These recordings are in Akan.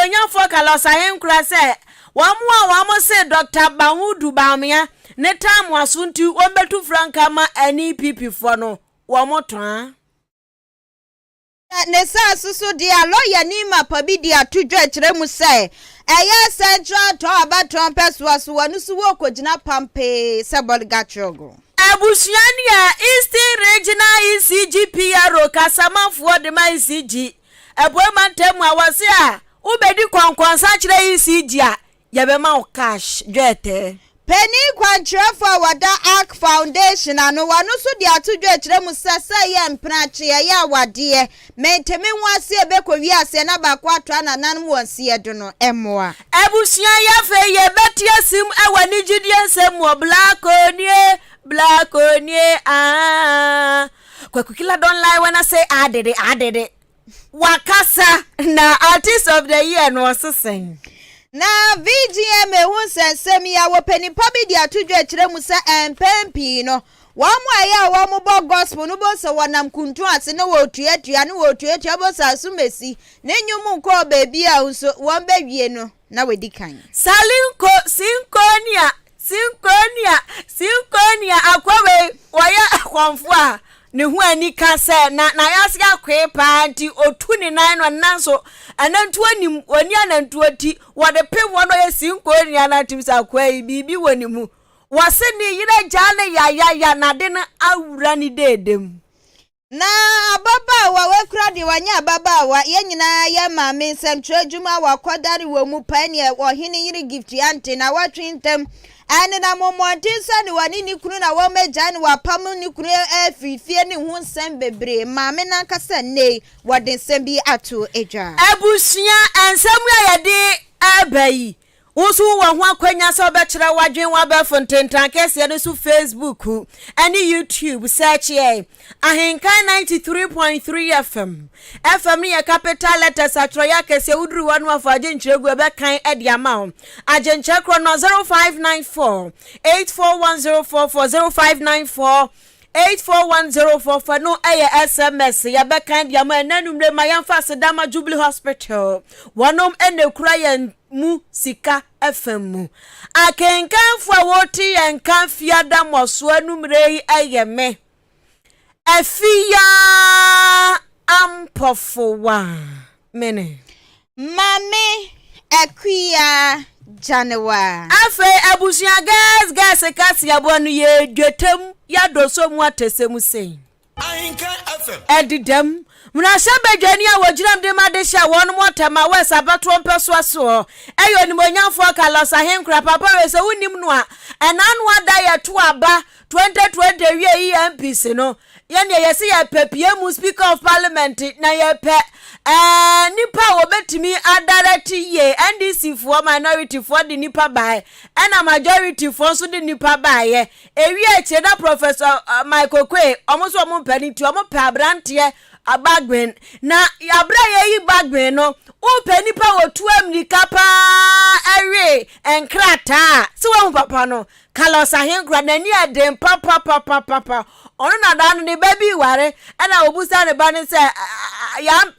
Onimuonyamfoɔ Carlos Ahenkura sɛ wɔn a wɔn se Dɔkta Bahudu Bawumia ne tamoaso nti wɔbɛtu frankaa ma NEPP foɔ no, wɔn tɔn. Ne saase so deɛ a, lɔyani mapa bi de ato dwa kyerɛ mu sɛ ɛyɛ Central Tɔn abatoɔ mpɛsoa so wɔno so wɔrekɔgyina pampee sɛ Bolga Trɔgo. Abusua no yɛ Eastern Regional ECG PRO kasamanfoɔ de ma ECG Apuei Mantam mu a wɔse a wobɛdi kɔnkɔnsa kyerɛ ECG a Yɛbɛma wo cash dwɛɛtɛɛ. Panin kwankyerɛfo a wɔda Ark Foundation ano, wɔno nso de ato dwa kyerɛ mu sɛ, sɛ ɛyɛ mpenakye, ɛyɛ awadeɛ, mente me ho ase ɛbɛkɔ wiaseɛ na baako atoa nananom wɔn seɛ do no, ɛmmoa. Abusua yi afei yɛbɛte asim wɔ anigyedie nsɛm mu o, Black onie, black onie, aah Kwaku Killer don't lie when I say I did it, I did it. Wakasa na artist of the year no ɔse sɛn? Na VGMA ho nsɛnsɛm yi a wɔpɛ nipa bi de ato dwa kyerɛ mu sɛ mpɛn pii no wɔn a ɛyɛ a wɔbɔ gospel no bohu sɛ wɔnam kuntun ase na wɔretuatua ne wɔretuatua bohu sɛ asomasi ne nnwom nkɔɔ baabi a nso wɔn bɛwie no na wɔadi kan. Salinko, Sinkonia, Sinkonia, Sinkonia, akoa wei wɔyɛ akɔmfo a ne ho ani ka sɛ na n'ayase akoe paa nti otu ne nan no nanso anantuo nim ɔni anantuo ti wɔde pem wɔn ɔyɛ Sinkonia no atim sɛ akoa yi biribi wɔ ne mu wɔse ne yere agyaa ne yayaya na ade no awura ne deede mu. Na ababaawa, wakura deɛ wanyɛ ababaawa, yɛn nyinaa yɛ maame nsɛmtwerɛ adwuma a wakɔdare wɔ mu paa neɛ ɔhene yere Gift Ante nawɔtwe ntam ɛnenam mmɔnten sɛ ne wɔne ne kunu na wɔn agyae no wapam ne kunu afiri fie ne ho nsɛm bebree maame no ankasa nnɛ yi wɔde nsɛm bi ato dwa. Abusua nsɛm yi a yɛde reba yi, Wo nso wowɔ ho akwanya sɛ wobɛkyerɛ w'adwene wɔ abɛɛfo ntentan kɛseɛ no so Facebook ne YouTube. Search yɛn Ahenkan 93.3 FM. FM no yɛ capital letters atwerɛeɛ akɛseɛ. Woduru hɔ no afa agyenkyerɛ gu ɛbɛkan de ama wo. Agyenkyerɛ korɔ no 0594 841044 0594 841044 no yɛ SMS yɛbɛkan de ama ɛnɛ anwummere ma yɛmfa aseda ma Jubilee Hospital. Wɔnom na ekura yɛn mu sika fam mu. Akenkanfo a wɔte yɛn nka fiada mmɔso anwummere yi yɛ me, Afiyaa Ampɔfowa. Mene. Mame Akua Gyanewa. Afei abusua girls girls kaseɛboɔ no yɛ dwetɛm yɛadɔ mu atɛsɛ mu sei. Ɛdedam, mmarahyɛbadwani a wɔgyinam de ma de hyɛ wɔn ɔtɛm a West abatoɔ mpɛsoa soɔ ɛyɛ onimuonyamfoɔ Carlos Ahenkura. Papa wei sɛ wonim no a, ɛna ano ada yɛto aba 2020 wie EMPs no, yɛneɛ yɛse yɛpɛ PM Speaker of Parliament na yɛpɛ ɛɛ nipa a wɔbɛtumi adarɛte yie. NDC foɔ minority foɔ de nipa baeɛ ɛna majority foɔ nso de nipa baeɛ. Ewie akyire na Professor Mike Oquaye ɔmo nso ɔmo mpɛ no nti ɔmo pɛ aberanteɛ Bagbin. Na abere a yɛyi Bagbin no, wopɛ nipa a wɔtu amirika paa ɛwe nkrataa sɛ wahu papa no. Carlos Ahenkura n'ani yɛ den papapapapa. Ɔno na daa no ne ba bi ware ɛna obusa ne ba no sɛ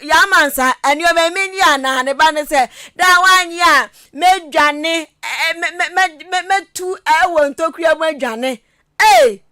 yamansa nneɛma mi nye anaa ne ba no sɛ daa wanye a mɛdwane mɛtu wɔ ntokua mu adwane. Ei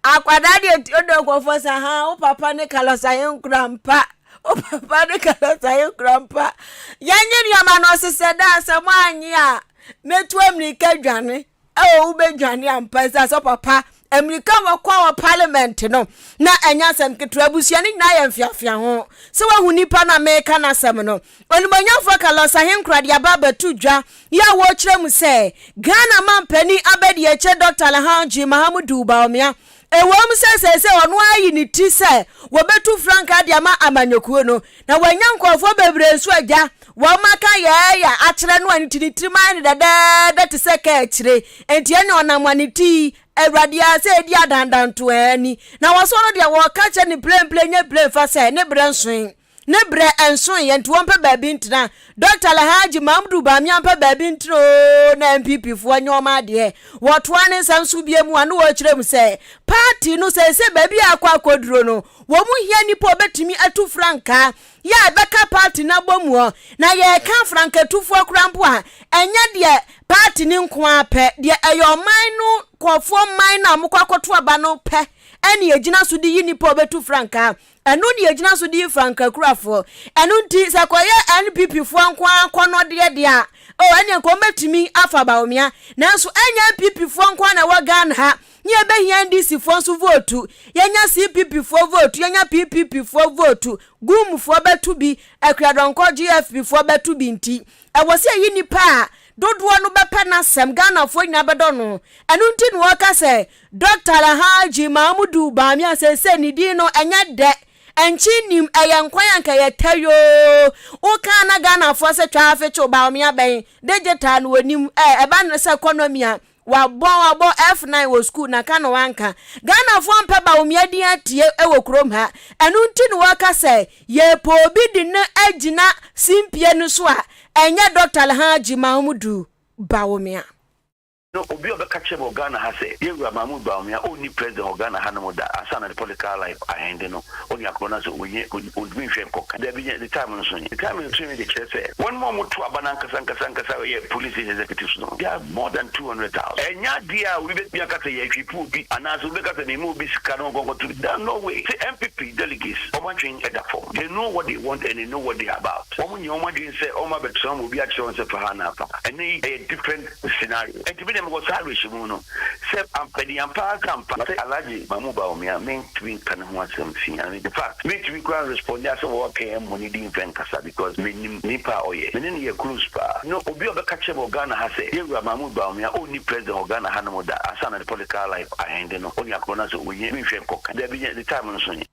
akwadaa deɛ ɔdɔ nkurɔfoɔ sɛ ha wo papa ne Carlos Ahenkura mpa wo papa ne Carlos Ahenkura mpa yɛnye nneɛma no ɔsesɛ daa sɛ mo anye a mɛtu amirika dwane ɛwɔ wobɛdwane ampa ɛsiane sɛ papa mmirika wɔkɔ wɔ parliament no na ɛnyɛ asɛm ketewa abusua no nyinaa yɛ mfeafea ho sɛ wahu nipa no a meka no asɛm no Onimuonyamfoɔ Carlos Ahenkura de aba abɛto dwa yi a wɔrekyerɛ mu sɛ Ghana mampanin abadiakyire Dr. Alhaji Mahamudu Bawumia Ɛwom sɛ seesei ɔno ara ayi ne ti sɛ wɔbɛtu frankaa de ama amanyɔkuo no, na wanya nkurɔfoɔ bebree nso agya wɔn aka yɛɛyɛ akyerɛ no a ne ti ne tirim ayɛ no dɛdɛɛdɛ te sɛ kaa akyire. Enti ɛne ɔnam a ne ti yi, Awurade ara sɛ ɛdi adandantoa ani. Na wɔsɔ no deɛ wɔka kyerɛ no plenplen nyɛ plen fa sɛ ne berɛ nsoe. Ne berɛ nsoeɛ nti wɔmpɛ baabi ntena. Dɔkta Alhaji Mamdu Bawumia mpɛ baabi ntena oo na NPP foɔ nyɛ wɔn adeɛ. Wɔtoa ne nsɛm so bio mu a na wɔrekyerɛ mu sɛ party no seesei baabi a akɔ akɔduro no wɔn hia nnipa a wɔbɛtumi atu frankaa yɛ a ɛbɛka party no abɔ muɔ. Na yɛreka frankatufoɔ koraa mpo a ɛnyɛ deɛ party no nko ara pɛ, deɛ ɛyɛ ɔman no nkurɔfoɔ man no a wɔkɔ akɔto aba no pɛ ɛne ɛgyina so de yi nnipa a wɔbɛtu frankaa. Ɛno ne yɛgyina so de yi frankakurafoɔ. Ɛno nti sɛ kɔyɛ NPP foɔ nko ara akɔnnɔdeɛ deɛ a, oh ɛneɛ nka wɔbɛtumi afa Bawumia. Nanso ɛnyɛ NPP foɔ nko ara na ɛwɔ Ghana ha. Ne yɛbɛhia NDC foɔ nso vootu, yɛnya CPP foɔ vootu, yɛnya PPP foɔ vootu, GUM foɔ bɛto bi, Akuadɔnkɔ, GFP foɔ bɛto bi nti, ɛwɔ sɛ yɛyi nipa a dodoɔ no bɛpɛ n'asɛm, Ghanafoɔ nyinaa bɛdɔ no. Ɛno nti na wɔka sɛ Dɔkta Alhaji Mahamudu Bawumia seesei ne din no ɛnyɛ dɛ, ɛnkye nnim, ɛyɛ nkwan a anka ɛyɛ tɛ yoo. Woka a na Ghanafoɔ sɛ twaa fekyew Bawumia bɛn, digital no wɔnim, ɛ, ɛba no sɛ economy a, wabɔ wabɔ F9 wɔ school na ka na wanka. Ghanafoɔ mpɛ Bawumia din atie wɔ kurom ha. Ɛno nti na wɔka sɛ yɛpɛ obi de no agyina simpie no so a, ɛnyɛ Dɔkta Alhaji Mahamudu Bawumia. No obi a ɔbɛka kyerɛ me wɔ Ghana ha sɛ yɛn wura Mahmood Bawumia ɔnni president wɔ Ghana ha nom da ansa na ne political life ahende no ɔnni akoma no ase ɔnyɛ ɔntumi nhwɛ nkɔ kan dabi nyɛ ne time nso nye ne time nso nye de kyerɛ sɛ wɔnom a wɔto aba no ankasa ankasa ankasa yɛ polling station executives no they are more than 200,000 ɛnyɛ adeɛ a obi bɛtumi aka sɛ yɛhwipe obi anaasɛ obi bɛka sɛ mema obi sika na ɔnkɔ nkɔto there no way sɛ NPP delegates wɔn adwene ɛda fam they know what they want and they know what they are about wɔn nyɛ wɔn adwene sɛ wɔn abɛtena ma obi akyerɛ wɔn sɛ fa ha na fa ha ɛnɛ yi ɛyɛ different scenario. Enti me deɛ mewɔ saa awerɛhyɛmu no sɛ ampaniampa ara sɛ ampa sɛ Alhaji Mahmood Bawumia mentumi nka ne ho asɛm fi I mean in fact mentumi koraa nresponde asɛm a waka yi mmɔ ne din mfɛ nkasa because menim nipa a ɔyɛ. Me ne no yɛ close paa. No obi a ɔbɛka kyerɛ me wɔ Ghana ha sɛ yɛn wura Mahmood Bawumia ɔnni president wɔ Ghana ha nom da ansa na ne political life ahende no ɔnni akoma no asɛ ɔnyɛ menhwɛ nkɔka dabi nyɛ ne time nso nye.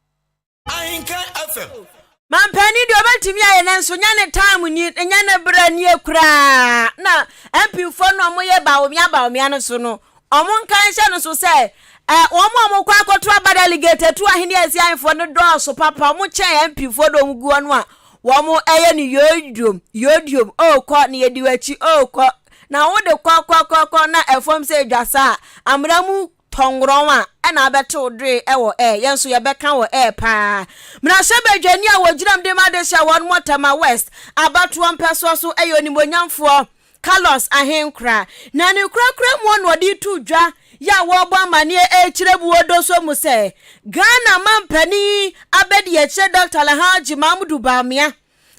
Ahenkan FM. Mampanin deɛ ɔbɛtumi ayɛ nanso nyɛ ne time ni nyɛ ne berɛ nie koraa na MP foɔ no ɔmo yɛ Bawumia Bawumia no so no ɔmo nka nhyɛ no so sɛ ɛ wɔn a ɔmo kɔ akɔto aba delegate atu ahene asi ahemfoɔ no dɔɔso papa ɔmo kyɛn MP foɔ no ɔmo gu hɔ no a wɔn ɛyɛ no yoodiom yoodiom ɔɔkɔ na yɛdi w'akyi ɔɔkɔ na wode kɔ kɔ kɔ kɔ na ɛfam sɛ dwasa a amena mu Tɔngrɔn a ɛna abɛtew doe wɔ air, yɛn nso yɛbɛka wɔ air paa. Mmarahyɛbadwani a wɔgyinam de ma de hyɛ wɔn Mɔtama West abatoɔ mpɛsoɔ so yɛ Onimuonyamfoɔ Carlos Ahenkora. Na ne korakora muo na ɔde reto dwa yɛ a wɔrebɔ amaneɛ rekyerɛ mu wɔ Doso mu sɛ Ghana mampanin abadiakyire Dɔkta Alhaji Mamudu Bawumia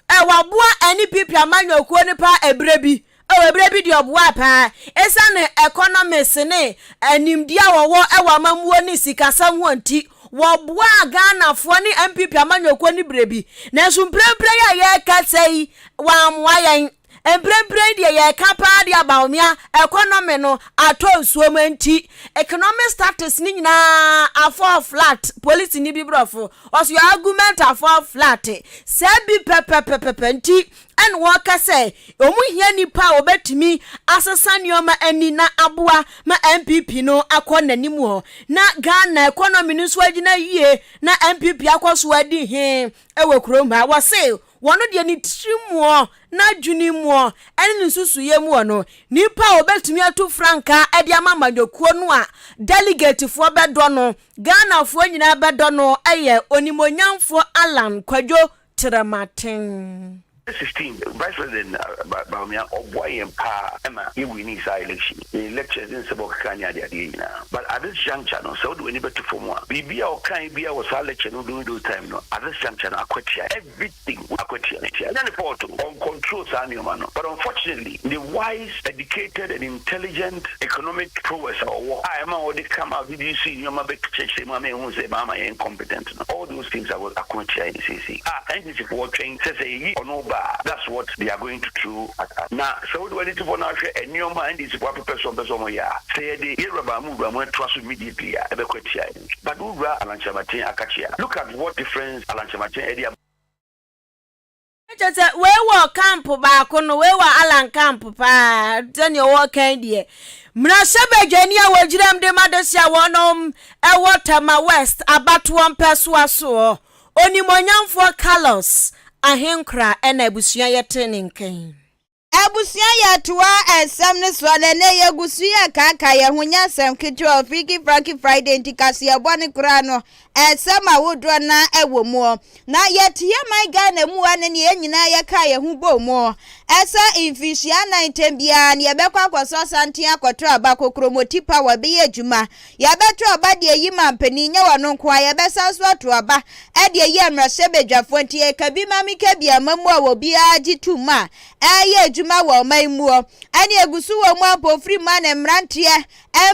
Ɛ, waboa NPP amanyɔkuo no paa ɛberɛ bi. Oh, ɛberɛ bi deɛ ɔboaa paa. Ɛsiane economics ne nimdeɛ a wɔwɔ wɔ amammuo ne sikasɛm ho nti, wɔboaa Ghanafoɔ ne NPP amanyɔkuo no berɛ bi. Nanso mprempren yi a yɛrekasa yi, wɔammoa yɛn. Mprempren yi deɛ yɛreka paa deɛ Bawumia economy no atɔ nsuo mu nti, economic status no nyinaa afall flat. Polisini bi borɔfo, ɔso your argument afall flat. Saa bi pɛpɛpɛpɛpɛ nti ɛna wɔka sɛ wɔn hia nipa a wɔbɛtumi asesa nneɛma ani na aboa ma NPP no akɔ n'anim hɔ na Ghana economy no nso agyina yie na NPP akɔ so adi he wɔ kurom ha. Wɔse Wɔn deɛ ne tiri muɔ, n'adwene muɔ, ɛne ne nsusuiɛ muɔ no, nipa a ɔbɛtumi atu frankaa de ama amanyɔkuo no a delegatefoɔ bɛdɔ no, Ghanafoɔ nyinaa bɛdɔ no yɛ Onimuonyamfoɔ Allan Kwadwo Kyerematen. 16 Vice President Bawumia ɔboa yɛn paa ma yɛ winii saa election yi, ne lectures ne nsɛm a ɔkeka ne adeadeɛ nyinaa but at this juncture no sɛ wode w'ani bɛto fam a biribi a ɔkae biara wɔ saa lecture no during those time no at this juncture no akwatia everything akwatia no ɛnyɛ ne fault o ɔncontrol saa nneɛma no but unfortunately ne wise educated and intelligent economic prowess a ɔwɔ a ɛma ɔde come out de sii nneɛma bɛkyerɛkyerɛ mu ama yɛhu sɛ Mahama yɛ incompetent no all those things are ako atia yɛn seesei a NDC foɔ twɛn sɛ sɛ yɛyi ɔno ba a that's what they are going to throw at us na sɛ wode w'ani to fam na wohwɛ nneɛma a NDC foɔ apepɛ so a wɔpɛ sɛ wɔyɛ a sɛ yɛde yɛn wura mu wura mu toa so immediately a ɛbɛkɔ atia yɛn but wo wura Alan Kyerematen akakye a look at what difference Alan Kyerematen ɛde aba. Kyerɛ sɛ wei wɔ camp baako no, wei wɔ Allan camp paa sɛnea ɔwɔ kan deɛ. Mmarahyɛbadwani a wɔgyinam de ma dehye a wɔnom wɔ Tema West abatoɔ mpɛsoa soɔ, Onimuonyamfoɔ Carlos. Ahenkora na abusua yɛtee ne nka yi. Abusua yɛtoa nsɛm no soɔ na ɛnɛ yɛgu so yɛkaakae yɛn ho nyɛ asɛm ketewa o Freaky Franky Friday nti kaseɛbɔ no koraa no nsɛm ahodoɔ na ɛwɔ muɔ na yɛte yɛ man Ghana mu a ne ne yɛn nyinaa yɛka yɛn ho bɔ mu ɛsɛ mfinhyia anan ntɛm biara ne yɛbɛkɔ akɔsɔ santen akɔto aba kokromoti power bɛyɛ adwuma Yɛbɛto aba de ayi mampanin, nyɛ ɔno nko ara, yɛbɛsan nso ato aba de ayi mmarahyɛbadwafoɔ. Nti yɛka bi ma meka bi ama mu a obiara gye tom a ɛreyɛ adwuma wɔ ɔman yi muɔ. Ɛne ɛgu so wɔ mu a mpofiri mma ne mmeranteɛ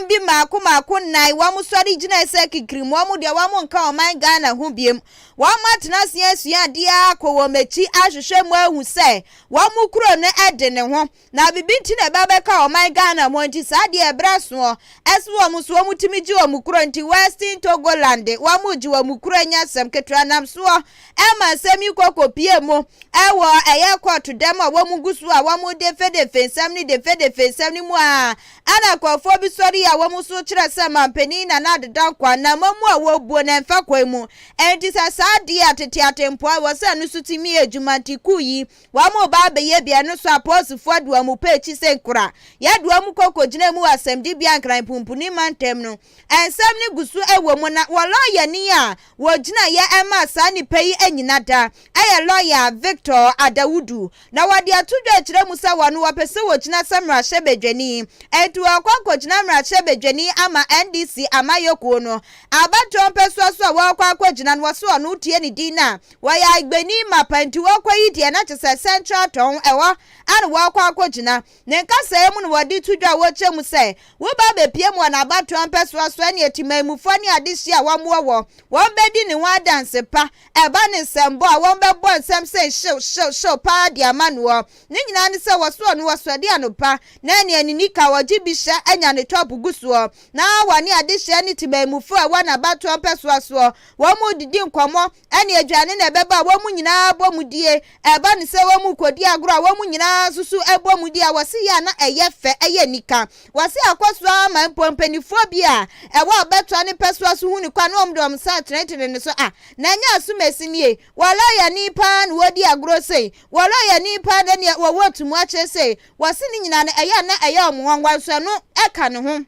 bi mmaako mmaako nnan wɔn sɔre gyinae sɛ kikirim wɔn deɛ wɔn nka ɔman Ghana ho biem. Wɔn atena ase asua adeɛ ara akɔ wɔn akyi ahwehwɛ mu ahu sɛ wɔn kuro no de ne ho. Na bibi nti na ɛba bɛka ɔman Ghana ho nti saa deɛ ɛbrɛ soɔ ɛse wɔn nso wɔn tumi gye wɔn kuro nti Western Togoland wɔn gye wɔn kuro ɛnyɛ asɛm ketewa nam soɔ ɛma nsɛm yi kɔ kɔ pie mu ɛwɔ ɛyɛ kɔɔto dɛm a wɔn gu so a wɔn defedefe nsɛm ne defedefe nsɛm ne mu a ɛna nkurɔfoɔ bi sɔre a wɔn nso kyerɛ sɛ mampanin Nana Addo Dankwa na mamu a wɔbuo na ɛmfa kwan mu ɛnti sɛ saa deɛ a tete atempɔn wɔ sɛ ɛno nso tumi yɛ adwuma nti kuu yi Wɔreba abɛyɛ bi, ɛno nso apolisifoɔ de wɔn pɛ akyi sɛ nkura. Yɛde wɔn kɔ kɔgyina mu wɔ asɛmdibea Nkran Pumpuni mantam no. Nsɛm no gu so wɔ mu na wɔ lɔɔyani a wɔgyinaeɛ maa saa nnipa yi anyina da yɛ lɔɔya Victor Adawudu. Na wɔde ato dwa akyerɛ mu sɛ wɔn wɔpɛ sɛ wɔgyina sɛ mmarahyɛbadwani. Enti wɔrekɔ akɔgyina mmarahyɛbadwani ama NDC amayɔkuo no. Abatoɔ mpɛsoa so a wɔrekɔ akɔgyina no wɔse ɔno wotie ne din no a Wɔyɛ Agbeni mapa nti wɔkɔ yi deɛ na kyesɛ Central tɔn ɛhɔ ana wɔkɔ akɔgyina. Ne nkasaeɛ mu no wɔde to dwa a wɔkyerɛ mu sɛ woba abɛpie mu wɔ n'abatoɔ mpɛsoa so ɛneɛ temanmufoɔ ne adehyeɛ a wɔn wɔ wɔ wɔn bɛdi ne ho adanse pa ɛba ne nsɛmbɔ a wɔn bɛbɔ nsɛm sɛ hyew hyew hyew paa de ama noɔ. Ne nyinaa ne sɛ wɔsoɔ no wɔsɔde anopa na ɛneɛ ne nika wɔgye bi hyɛ anya ne top gu soɔ na wɔne adehyeɛ ne temanmufoɔ a ɛwɔ n'abatoɔ mpɛsoa soɔ wɔn redidi nkɔmmɔ Ɛne aduane na ɛbɛba a wɔn nyinaa bɔ mu die. Ɛba no sɛ wɔn rekɔdi agorɔ a wɔn nyinaa nso so bɔ mu die a, wɔse yɛ a na ɛyɛ fɛ, ɛyɛ anika. Wɔse akɔ so ara ma mpo mpanimfoɔ bi a ɛwɔ abɛtoa ne pɛsoa so hu no kwa na wɔn de wɔn nsa retenetene ne so. Ah, na ɛnyɛ asomasi nie? Wɔ lɔyani paa na wɔredi agorɔ sei? Wɔ lɔyani paa na neɛ wɔwɔ tumu akyerɛ sei? Wɔse ne nyinaa no ɛyɛ a na ɛyɛ wɔn nwanwa nso ɛno ka ne ho.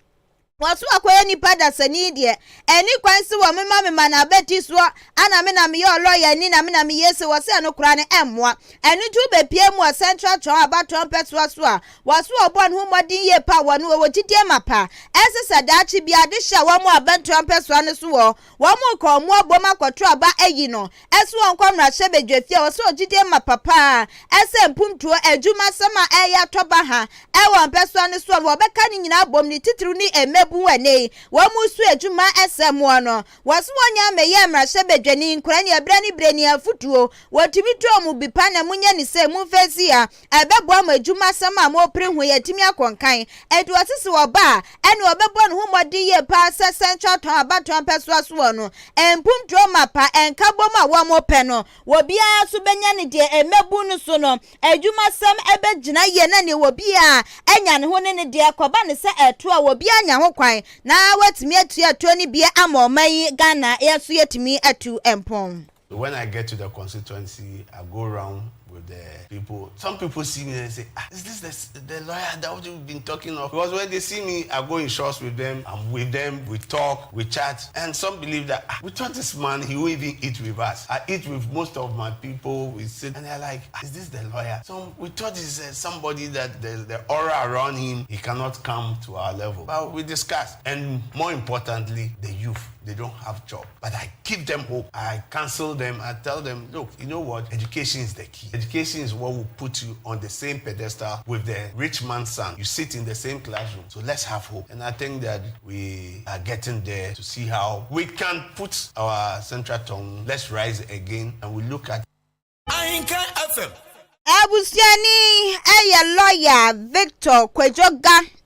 Wɔso akɔyɛ nipa dasani deɛ, ɛnni kwan se wɔmema mema no abati soɔ, ana me na meyɛ ɔlɔyani na me na meyɛ sei, wɔse ɛno koraa no ɛmmoa. Ɛno nti wobɛpie mu wɔ Central Twɔn abatoɔ mpɛsoa so a, wɔso wɔbɔ ne ho mmɔden yie pa, wɔno wɔwɔ gyidie mapa, ɛnse sɛ daakye biara adehye a wɔn abatoɔ mpɛsoa no so wɔ, wɔn rekɔ wɔn abom akɔto aba ayi no, Ɛso ɔnkɔ mmarahyɛbadwafie a ɔsɛ ɔgyidie ma papa a ɛsɛ mpuntuo adwumasɛm a ɛreyɛ atɔ baha ɛwɔ mpɛsoa no soɔ no wɔbɛka ne nyinaa abom ne titiriw ne mmabun ɛnɛ yi wɔn resu adwuma ɛsɛ moɔ no wɔse wɔnya mmɛyɛ mmarahyɛbadwani nkora ne ɛberɛ ne berɛ ni afutuo wɔtumi tu wɔn bi pa na monyɛ ne sɛ momfa nsi ha ɛbɛboa mo adwumasɛm a morepere ho yi atumi akɔ nkan. Enti ɔse sɛ ɔba a, ɛne ɔbɛbɔ ne ho mmɔden yie paa sɛ Central Town abatoɔ mpɛsoa soɔ no, mpuntuo mapa nkabom a wɔpɛ no, obiara nso bɛnya ne deɛ mmabun no so no, adwumasɛm bɛgyina yie na neɛ obiara anya ne ho ne ne deɛ kɔba no sɛ ɛto a obiara anya ho kwan na watumi atua toɔ no bi ama ɔman yi Ghana yɛn nso yɛatumi atu mpɔn. So when I get to the constituency, I go round with the people. Some people see me and say, ah, is this the, the lawyer that we've been talking of? Because when they see me, I go in shops with them, I'm with them, we talk, we chat. And some believe that, ah, we thought this man, he won't even eat with us. I eat with most of my people, we sit, and they're like, ah, is this the lawyer? Some, we thought he's uh, somebody that the, the aura around him, he cannot come to our level. But we discuss. And more importantly, the youth, they don't have job. But I give them hope. I counsel them. I tell them, look, you know what? Education is the key. Education is what will put you on the same pedestal with the rich man's son. You sit in the same classroom. So let's have hope. And I think that we are getting there to see how we can put our central tongue. Let's rise again and we look at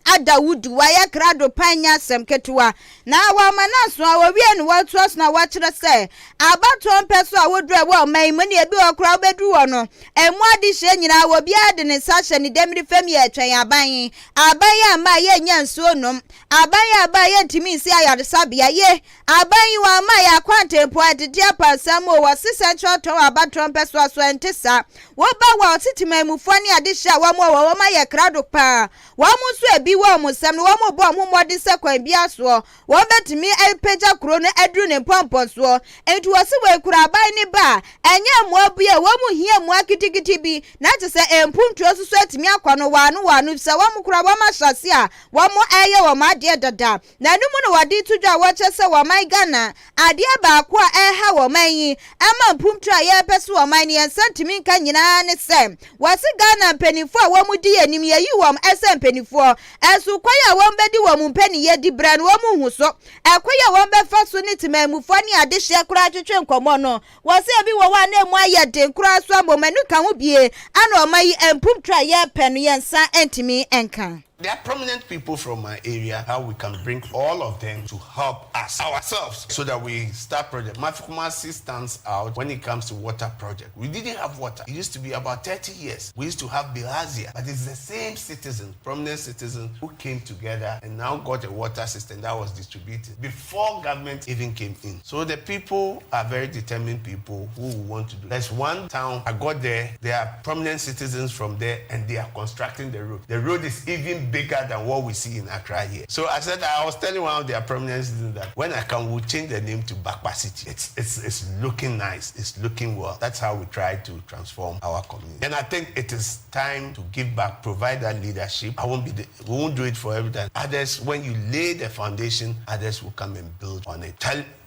Adawudu, wayɛ krado paa nyɛ asɛm ketewa. Na wɔama no aso a wɔwie no wɔtoa so na wɔkyerɛ sɛ abatoɔ mpɛ so a woduru ɛwɔ ɔman yi mu ne ebi wɔ koraa wobɛduru hɔ no ɛmu adehyeɛ nyinaa obiara de ne nsa ahyɛ ne dɛmiri fam yɛ twɛn aban. Aban amma a yɛnnya nsuo nnom. Aban aba a yɛntumi nsi ayaresabea. Ye, aban yi wɔamma yɛn akwantempɔn a ɛtete apansam o, wɔse Central Tɔn abatoɔ mpɛsoa so ɛnte saa. Woba hɔ a wɔse temanmufoɔ ne adehyeɛ a wɔn wɔ hɔ wɔn ayɛ krado paa. Wɔn nso ebi wɔ wɔn nsam no wɔn rebɔ wɔn ho mmɔden sɛ kwan biara soɔ wɔn bɛtumi apagya kuro no aduru ne mpɔmpɔnsoɔ. Enti wɔse wei kura aban ne ba a, ɛnyɛ mmoa bi a wɔn hia mmoa kitikiti bi na kyerɛ sɛ mpuntuo nso so atumi akɔ no waano waano efisɛ wɔn kora wɔn ahyɛase a wɔn reyɛ wɔn adeɛ dada. Na ɛno mu na wɔde to dwa a wɔkyerɛ sɛ wɔ ɔman Ghana, adeɛ baako a ɛreha wɔ ɔman yi ɛma mpuntuo a yɛrepɛ so wɔ ɔman no yɛn nsa ntumi nka nyinaa ne sɛ wɔse Ghana mpanimfoɔ a wɔn di yɛn anim yɛyi wɔn sɛ mpanimfoɔ nso kwan a wɔn bɛdi wɔn mpaniyɛ diberɛ no wɔn nhu so. Ɛkwan a wɔn bɛfa so ne temanmufoɔ ne adehyeɛ koraa twetwe nkɔmmɔ no wɔse ebi wɔ hɔ a na emu ayɛ den koraa so ama wɔn ani ka ho bie ana ɔman yi mpuntuo a yɛrepɛ no yɛn nsa ntumi nka. There are prominent people from my area, how we can bring all of them to help us ourselves so that we start project. Mafikumasi stands out when it comes to water project. We didn't have water. It used to be about 30 years. We used to have bilharzia, but it's the same citizens, prominent citizens who came together and now got a water system that was distributed before government even came in. So the people are very determined people who want to do. There's one town I got there, there are prominent citizens from there and they are constructing the road. The road is even bigger than what we see in Accra here. So I said, I was telling one of their prominent citizens that when I come, we'll change the name to Bakpa City. It's, it's, it's looking nice. It's looking well. That's how we try to transform our community. And I think it is time to give back, provide that leadership. I won't be the, we won't do it for everything. Others, when you lay the foundation, others will come and build on it.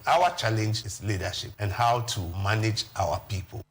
Our challenge is leadership and how to manage our people.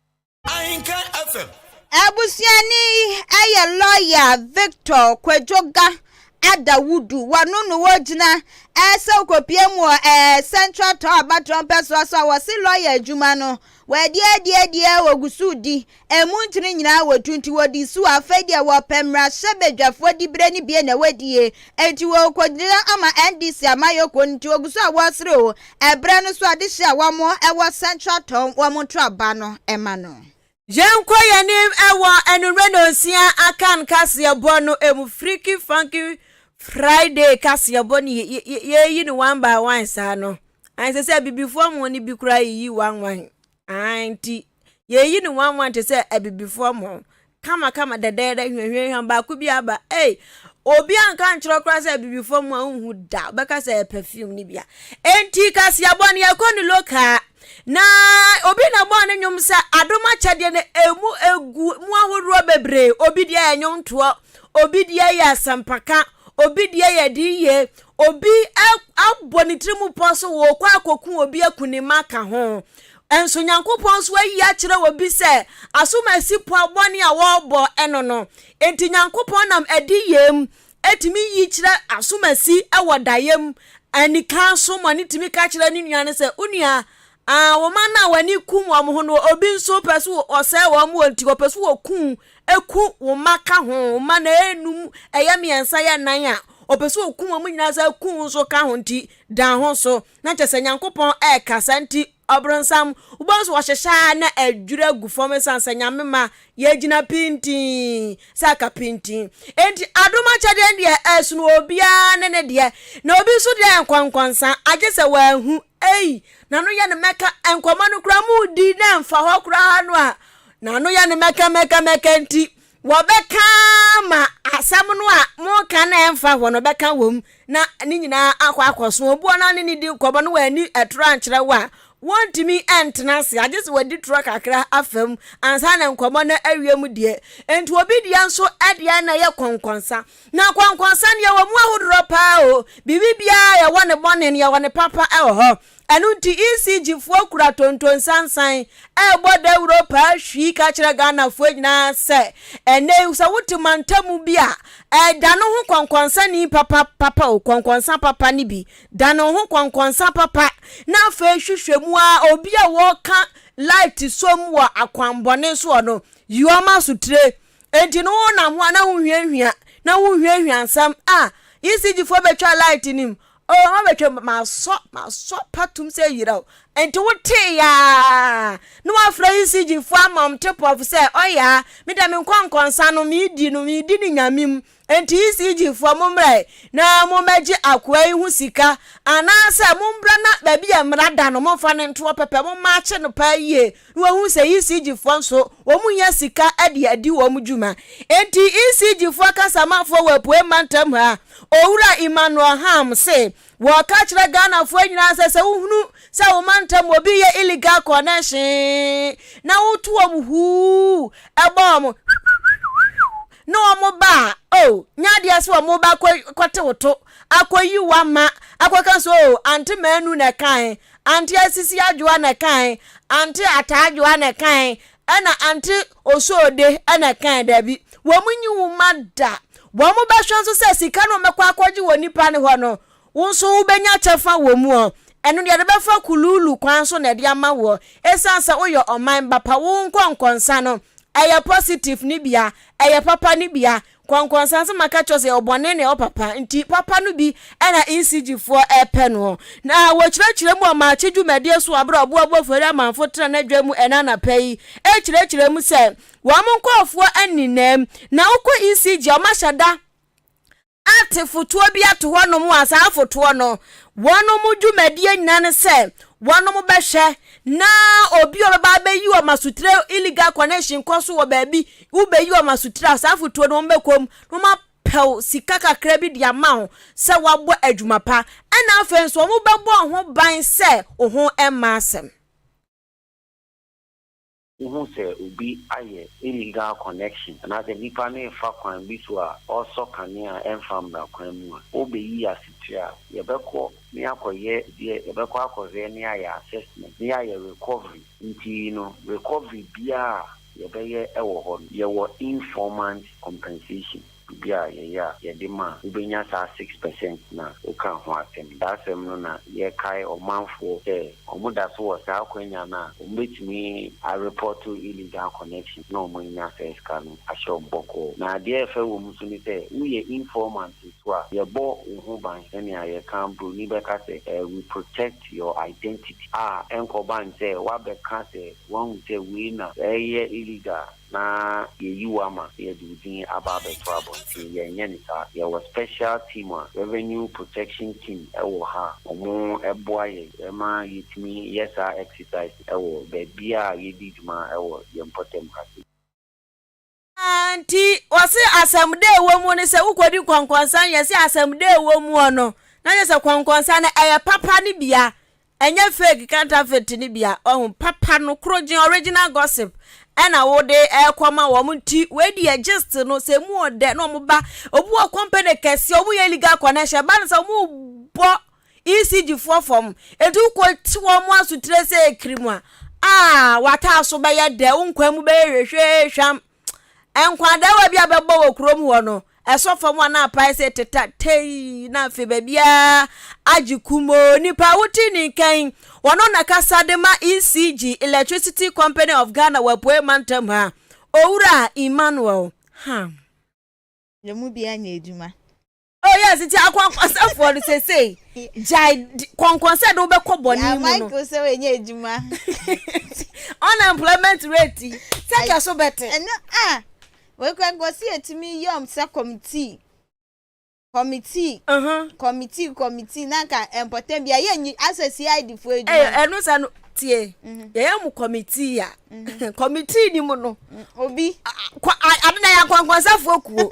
Ahinkan FM. Abusuani yi yɛ lɔya Victor Kwadwoga Adawudu. Wɔno no wɔgyina sɛ wokɔpie mu wɔ ɛɛ Central Tɔ abatoɔ mpɛsoa so a wɔse lɔya adwuma no wɔadi adi adi a wɔgu so di ɛmu ntini nyinaa wɔtu nti wɔdi so afei deɛ wɔpɛ mmarahyɛbadwafoɔ diberɛ no bie na wɔadie enti wɔkɔgyina ama NDC amayɔkuo no nti wɔgu so a wɔsere o ɛberɛ no so adehye a wɔn ɛwɔ Central Tɔn wɔn nto aba no ɛma no. Yɛnkɔ yɛn anim wɔ anwummerɛ nnɔnsia Akan kaseɛbɔ no mu. Freaky Funky Friday kaseɛbɔ no yɛyi no one by one saa no. Ɛsɛ sɛ abibifoɔ mo no bi koraa yiyi one one. Nti yɛyi no one one te sɛ abibifoɔ mo. Kama kama dɛdɛɛdɛ hwahwahwa baako bi aba. Ei, obi anka nkyerɛ koraa sɛ abibifoɔ mo a wonhu da. Wobɛka sɛ ɛyɛ perfume no bi a. Enti kaseɛbɔ no yɛkɔ no local. Na obi na bɔɔ ne nnwom sɛ adom akyɛdeɛ no emu egu mu ahodoɔ bebree. Obi deɛ yɛ nnwomtoɔ, obi deɛ yɛ asɛmpaka, obi deɛ yɛ adiyie, obi abɔ ne tiri mu pɔ so wɔkɔ akɔku obi aku ne mma ka ho. Nso Nyankopɔn nso ayi akyerɛ obi sɛ asomasi pɔ bɔne a wɔrebɔ ɛno no. Enti Nyankopɔn nam adiyie mu tumi yi kyerɛ asomasi wɔ daeɛ mu, anikan so ma no tumi ka kyerɛ ne nua no sɛ, wo nua, ah, wo mma no a w'ani kum wɔn ho no, obi nso pɛ so ɔsɛe wɔn wɔ nti, ɔpɛ so ɔku ku wo mma ka ho, wo mma no ɛyɛ num, ɛyɛ mmiɛnsa, ɛyɛ nnan a, ɔpɛ so ɔku wɔn nyinaa sɛ ku wo nso ka ho nti, dan ho so. Na kyerɛ sɛ Nyankopɔn ɛrekasa nti, Ɔbronsam, wobɛhu sɛ wɔhyehyɛ ara na adwiri agu fam esiane sɛ Nyame ma yɛgyina pintinn sɛ aka pintinn. Enti adom akyɛdeɛ no deɛ ɛsono obiara ne ne deɛ, na obi nso deɛ yɛ nkɔnkɔnsa, agye sɛ wanhu. Ei, n'ano yɛ no mɛka, nkɔmmɔ no koraa modi na ɛmfa hɔ koraa no a, n'ano yɛ no mɛka mɛka mɛka nti, Wɔbɛka ama asɛm no a moreka no a ɛmfa hɔ no bɛka wom na ne nyinaa akɔ akɔso. Obi wɔ no a ne ne di nkɔmmɔ no wanni ɛtorɔ ankyerɛ wo a, wɔntumi ntena ase agye sɛ wɔadi torɔ kakra afa mu ansa na nkɔmmɔ no awie mu deɛ. Enti obi deɛ nso deɛ na ɛyɛ kɔnkɔnsa. Na kɔnkɔnsa no yɛwɔ mu ahodoɔ paa o. Biribi biara yɛwɔ ne bɔne no yɛwɔ ne papa wɔ hɔ. Ɛno nti ECG foɔ kura tontonsansan ɛrebɔ dawuro paa hwii ka kyerɛ Ghanafoɔ nyinaa sɛ ɛnɛ yi sɛ wote mantamu bi a ɛda no ho kɔnkɔnsani papa papa o kɔnkɔnsa papa no bi da no ho kɔnkɔnsa papa na afei hwehwɛ mu a obi a wɔka light som wɔ akwanbɔne soɔ no yi ɔma so tire enti no wonam ho a na wohwiahwia na wohwiahwia nsɛm a. ECG foɔ bɛtwa light no mu, oh wɔn abɛtwa mu, masɔ, masɔ patum sɛ yeraw. Nti wotee yaa na wafrɛ ECG foɔ ama wɔn tip off sɛ ɔyaa, me deɛ me nkɔnkɔnsa no medi no, medi no Nyame mu. Enti ECG foɔ mommra na mommɛgye akoa yi ho sika anaasɛ mombra na baabi a mmara da no momfa no ntoɔ pɛpɛ, mommaakye no paa yie na wɔahu sɛ ECG foɔ nso wɔn hia sika de adi wɔn dwuma. Enti ECG foɔ kasamafoɔ wɔ Apuei mantam ha, Owura Emmanuel Ham se wɔka kyerɛ Ghanafoɔ nyinaa sɛ sɛ wohunu sɛ wo mantam obi yɛ illegal connection na woto wɔn huu ɛbɔ wɔn Ne wɔn ba a, oh, nyɛ adeɛ sɛ wɔn ba kɔ kɔte wo to, akɔyi wo ama, akɔka sɛ, oh, ante Manu na ɛkae, ante Asisi Adwoa na ɛkae, ante Ataa Adwoa na ɛkae, ɛna ante Osoode na ɛkae. Dabi, wɔn nyi wo ma da. Wɔn bɛhwɛ nso sɛ sika no wɔbɛkɔ akɔgye wɔ nipa no hɔ no, Wo nso wobɛnya kyɛfa wɔ mu ɔ. Ɛno deɛ yɛde bɛfa kuluulu kwan so na ɛde ama woɔ. Ɛsiane sɛ woyɛ ɔman ba pa, wo nkɔnkɔnsa no, ɛyɛ positive no bia, ɛyɛ papa no bia. Nkɔnkɔnsa nso maka kyerɛ wo sɛ yɛwɔ bɔne na yɛwɔ papa, nti papa no bi na ECG foɔ ɛrepɛ noɔ. Na wɔkyerɛkyerɛ mu wɔ Maakye dwumadie so wɔ berɛ a Ɔboa Boafori Amanfo tena n'adwa mu ɛnɛ anapa yi ɛrekyerɛkyerɛ mu sɛ wɔn nkorɔfoɔ aninaam na wokɔ ECG a wɔahyɛ da ate fotoɔ bi ato hɔnom a saa fotoɔ no, wɔnom dwumadie nyinaa ne sɛ wɔnom bɛhwɛ na obi a ɔbɛba abɛyi wɔn asotire illegal connection kɔ so wɔ baabi wobɛyi wɔn asotire a saa fotoɔ no wɔn bɛkɔ mu na wɔn apɛw sika kakra bi de ama wo sɛ wabɔ adwuma pa ɛna afei nso wɔn bɛbɔ ho ban sɛ wo ho mma asɛm. Wohu sɛ obi ayɛ illegal connection anaasɛ nipa no refa kwan bi so a ɔresɔ kanea a ɛmfa mmra kwan mu a, wobeyi asekyerɛ a, yɛbɛkɔ na yɛakɔyɛ deɛ yɛbɛkɔ akɔhwɛ na yɛayɛ assessment na yɛayɛ recovery. Nti no recovery biara a yɛbɛyɛ wɔ hɔ no, yɛwɔ informant compensation. Biribi a yɛyɛ a yɛde ma a, wobɛnya saa 6% no a wokaa ho asɛm no. Saa asɛm no na yɛkae ɔmanfoɔ sɛ wɔda so wɔ saa akwanya no a wɔbɛtumi arepɔto illegal connection na wɔanya saa sika no ahyɛ wɔn bɔkɔɔ. Na adeɛ a ɛfɛ wɔ mu nso ne sɛ woyɛ informant nso a, yɛbɔ wo ho ban sɛnea yɛka broni bɛka sɛ we protect your identity a ɛnkɔba no sɛ woabɛka sɛ woahu sɛ wei na ɛyɛ illegal na yɛayi wo ama na yɛde wo din aba abɛto abɔnten. Yɛnyɛ no saa. Yɛwɔ special team a, Revenue Protection Team wɔ ha a wɔboa yɛn ma yɛtumi yɛ saa exercise wɔ baabiara a yɛdi dwuma wɔ yɛn mpɔtam ha sei. Nti wɔse asɛm dɛ ɛwɔ mu ne sɛ wokɔdi nkɔnkɔnsa no yɛse asɛm dɛ ɛwɔ muɔ no na kyerɛ sɛ kɔnkɔnsa no ɛyɛ papa no bia Ɛnyɛ fake counterfeit no bi a wahu papa no korogyen original gossip ɛna wode ɛkɔ ma wɔn nti wei deɛ gist no sɛ emu ɔdɛ na wɔn ba obi wɔ company kɛseɛ wɔn yɛ illegal connection ba no sɛ wɔn bɔ ECG foɔ fam eti wokɔ ti wɔn asotire sɛ ekiri mu a aa wataa so bɛyɛ dɛ wo nkwan mu bɛyɛ hwehwɛhwam. Nkwadaawa bi a bɛbɔ wɔ kurom hɔ no, ɛsɔ fam a na apae sɛ teta tei na afei baabiara agye kumoo. Nipa a wote ne nka yi, ɔno na kasa de ma ECG, Electricity Company of Ghana wɔ Apuei Mantam ha, Owura Emmanuel Ham. Yɛn mu biara nyɛ adwuma. Oh yes, nti akɔnkɔnsɛfoɔ no sesei gyae kɔnkɔnsɛ de wobɛkɔ bɔne mu no. Michael sɛ wɔnyɛ adwuma. Unemployment rate yi sɛ kɛ so bɛte. Ɛno a wɔkura nkɔsi yɛtumi yɔm sɛ committee committee committee committee na nka mpɔtam bi a yɛnyi asɛ CID foɔ adwuma. Ɛno sɛ no tie mhm. yɛyɛ mu committee a mhm. committee ni mu no mm, obi ade na yɛ akɔnkɔnsafoɔ kuo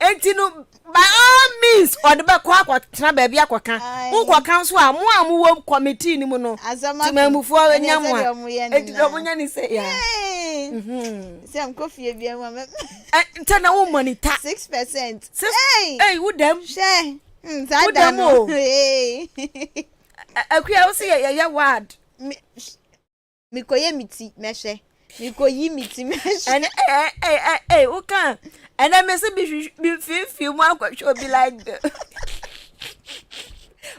enti no by all means ɔde bɛkɔ akɔtena baabi akɔka wokɔka nso a mo a mowɔ committee ni mu no temamufoɔ nya mo a enti ɔmo nya ne sɛ ya mhm. sɛ nkɔ fie bia mu a nkyɛ na wo monitor 6% ei wo dɛm hwɛ hmm, saa da no Akua wo se yɛyɛ ward. Mekɔyɛ me ti mɛhwɛ. Mekɔyi me ti mɛhwɛ. Ɛnɛ ɛ ɛ ɛ ɛ woka ɛnɛ me se me fiifii mu akɔhwɛ obi light bill.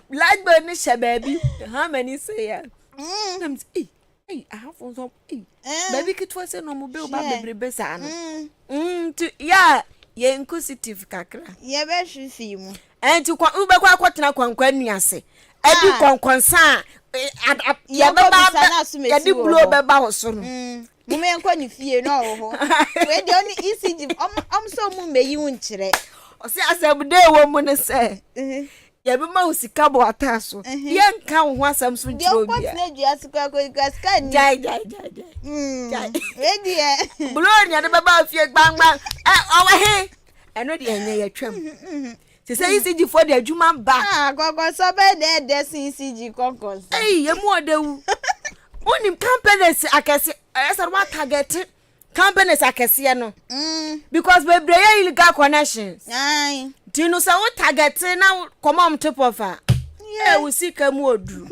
Light bill ne hyɛ baabi. How many say ya? Mm. Na me se ei ei ahafo nso ei eh. baabi ketewa sɛ na ɔmo bill ba bebrebe saa no. Mm. Mm, nti yɛ a yɛ inquisitive kakra. Yɛbɛhwehwɛ mu. Ɛnti kɔ wobɛkɔ akɔtena kwankwa nua ase adi Ah. kɔnkɔnsa a eh, ad- ad- Yɛnkɔ yɛbɛba bisa abɛ na asomasi yɛde wɔ bulo hɔ. bɛba wo so no. Moma yɛnkɔ ne fie na ɔwɔ hɔ. Wei deɛ ɔne ECG ɔmo ɔmo sɛ ɔmo mmɛyi wo nkyerɛ. Ɔse asɛm dɛ ɛwɔ mu ne sɛ yɛbɛma wo sika bɔ ataa so. Yɛnka wo ho asɛm so Deɛ nkyerɛ ɔkɔ obiara. tena dua so koraa kɔ sika nni. Gyae gyae gyae gyae. Gyae. Wei deɛ. Bulo ne yɛde bɛba wo fie gbangban. Ɛ ɔwɔ he? Ɛno deɛ ɛnyɛ yɛtwam. Te sɛ ECG foɔ de adwuma ba. Ah, kɔnkɔnsa bɛyɛ dɛ ɛdɛ sen ECG kɔnkɔnsa. Ei, emu ɔdɛ wu. Wonim companies akɛse, ɛyɛ sɛ wa target companies akɛseɛ no. Because bebree yɛ illegal connections. Aye. Nti no sɛ wo target na kɔma ɔmo tip off a, ɛ wo sika mu oduru.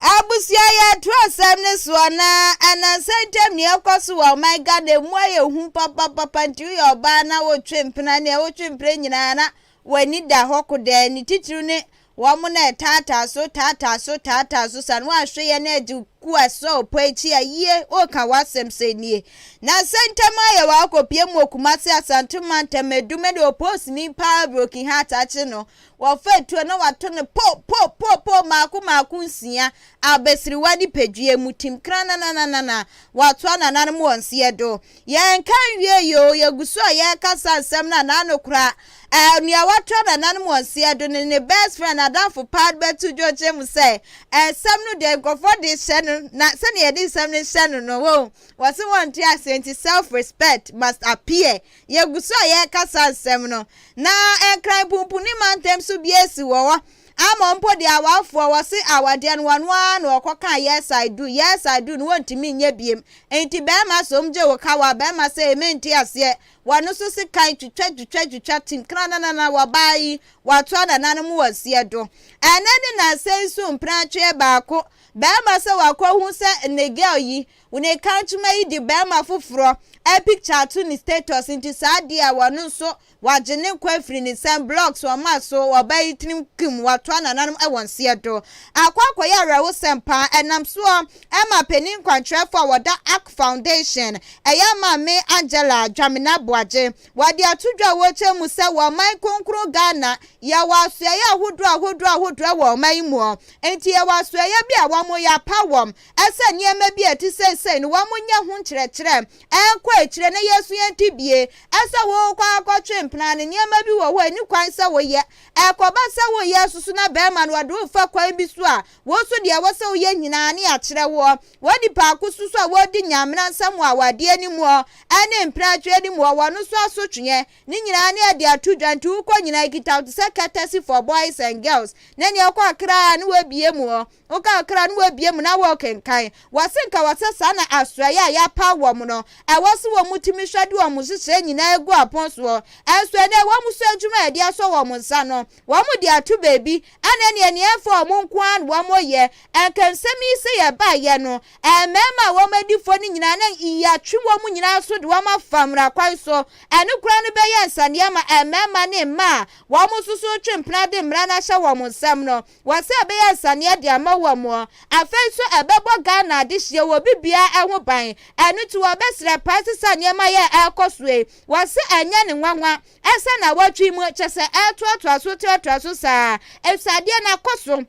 Abusua yɛto asɛm ne soɔ na anansa ntam nea ɛkɔ so wɔ ɔman Ghana emu ayɛ hu papapapa nti woyɛ ɔbaa na wotwe mpena nea wotwe mpena nyinaa na w'ani da hɔ kodɛɛ ne titiriw ne wɔn na ɛtaataa so taataa so taataa so sane woahwɛ yɛ na agye ku asɔ ɔpɔ akyi a yie woka w'asɛm sɛ nie na sɛ ntam ayɛ wɔ akɔpie mu wɔ Kumase Asante mantam Adum ne ɔposini paa broken heart akye no wɔfa tuo na wato no po po po po maako maako nsia abasiriwa nipadua mu tim kranananana watoa nananom wɔn nseɛ do. Yɛnka nwie yo, yɛgu so a yɛrekasa nsɛm no a n'ano kora. Ɛɛ nea watoa nananom wɔn nseɛ do no ne best friend adamfo paa no bɛto dwa kyerɛ mu sɛ nsɛm no deɛ nkurɔfoɔ de hyɛ no na sɛnea yɛde nsɛm no hyɛ no no wɔn wɔse wɔnte aseɛ nti self respect must appear. Yɛgu so a yɛrekasa nsɛm no na Nkran pumpuni mantam so bi esi wɔ hɔ ama mpo deɛ awafoɔ wɔse awadeɛ no wɔn ara na wɔkɔka "Yes I do, yes I do" no wɔntumi nyɛ biem nti bɛrima som gye wo kawa bɛrima sɛ eme nte aseɛ wɔn nso se kan twitwa twitwa twitwa tim krananana wɔbaa yi wɔatoa nananom wɔ seɛ do. Ɛnɛ ne nansa yi so mpenatweɛ baako bɛrima sɛ wakɔhu sɛ ne girl yi ne kantoma yi de bɛrima foforɔ ɛ picture ato ne status nti saa adeɛ a wɔn nso wagye ne nkwa afiri ne nsɛm blocks wɔn so wɔba yi tirim kim watoa nananom wɔ nseɛ do akɔ akɔyɛ awerɛhosɛm paa ɛnam soɔ ɛma panin kwankyerɛfoɔ a wɔda Ark Foundation ɛyɛ Maame Angela Dwamena Boagye wɔde ato dwa a wɔkyɛ mu sɛ wɔ ɔman kronkron Ghana yɛwɔ asoɛyɛ ahodoɔ ahodoɔ ahodoɔ wɔ ɔman yi mu nti yɛwɔ asoɛyɛ bi a wɔn yɛ apa wɔm ɛsɛ nneɛma bi a ɛte sɛnsɛn no wɔn nyɛ ho nkyerɛkyerɛ ɛnkɔ akyire na yɛsu yɛn ti bie ɛsɛ wɔkɔ akɔtwe mpena no nneɛma bi wɔ hɔ ani kwan sɛ wɔyɛ ɛkɔba sɛ woyɛ soso na bɛrima no wɔde wofa kwan bi so a wɔn nso deɛ ɛwɔ sɛ woyɛ nyinaa ne akyerɛ woɔ wɔn nipa ako soso a wɔdi nyamena nsɛm wɔ awadeɛ no mu ɛne mpenatwe no mu wɔn nso asotweɛ ne nyinaa ne ɛde ato dwa nti wokɔ nyinaa kita te sɛ courtesy for boys and girls na nea ɛkɔ akra ne wɔabie mu hɔ woka akra ne wɔabie mu na wɔrekenkan wɔse nka wɔsɛ saa na asoɛeɛ a yɛapa wɔ mu no ɛwɔ so wɔ mu tumi hwɛ de wɔn nhyehyɛ nyinaa egu apɔn soɔ ɛnso ɛnɛ wɔn so adwuma a yɛde asɔ wɔn nsa no wɔn de ato baabi ɛna nea nea ɛfa wɔn nko ara na wɔn yɛ ɛnka nsɛm yi sɛ yɛbaayɛ no mmarima a wɔn adi fo no nyinaa na yɛatwe wɔn nyinaa so de wɔn afa mmara kwan so ɛno koraa no bɛyɛ nsaneɛ ma mmarima ne mmaa a wɔn nso so twe mpena de mmara no ahyɛ wɔn nsam no wɔsɛ ɛbɛyɛ nsaneɛ de ama wɔn. Afei nso ɛbɛbɔ Ghana adehyeɛ wɔ bibiara ho ban. Ɛno nti wɔbɛsrɛ paa sesa nneɛma yɛ ɛrekɔ so yi. Wɔsɛ ɛnyɛ ne nwanwa ɛsɛ na wɔtwe mu kyɛ sɛ ɛtoatoa so toatoa so saa efisɛ adeɛ no akɔ so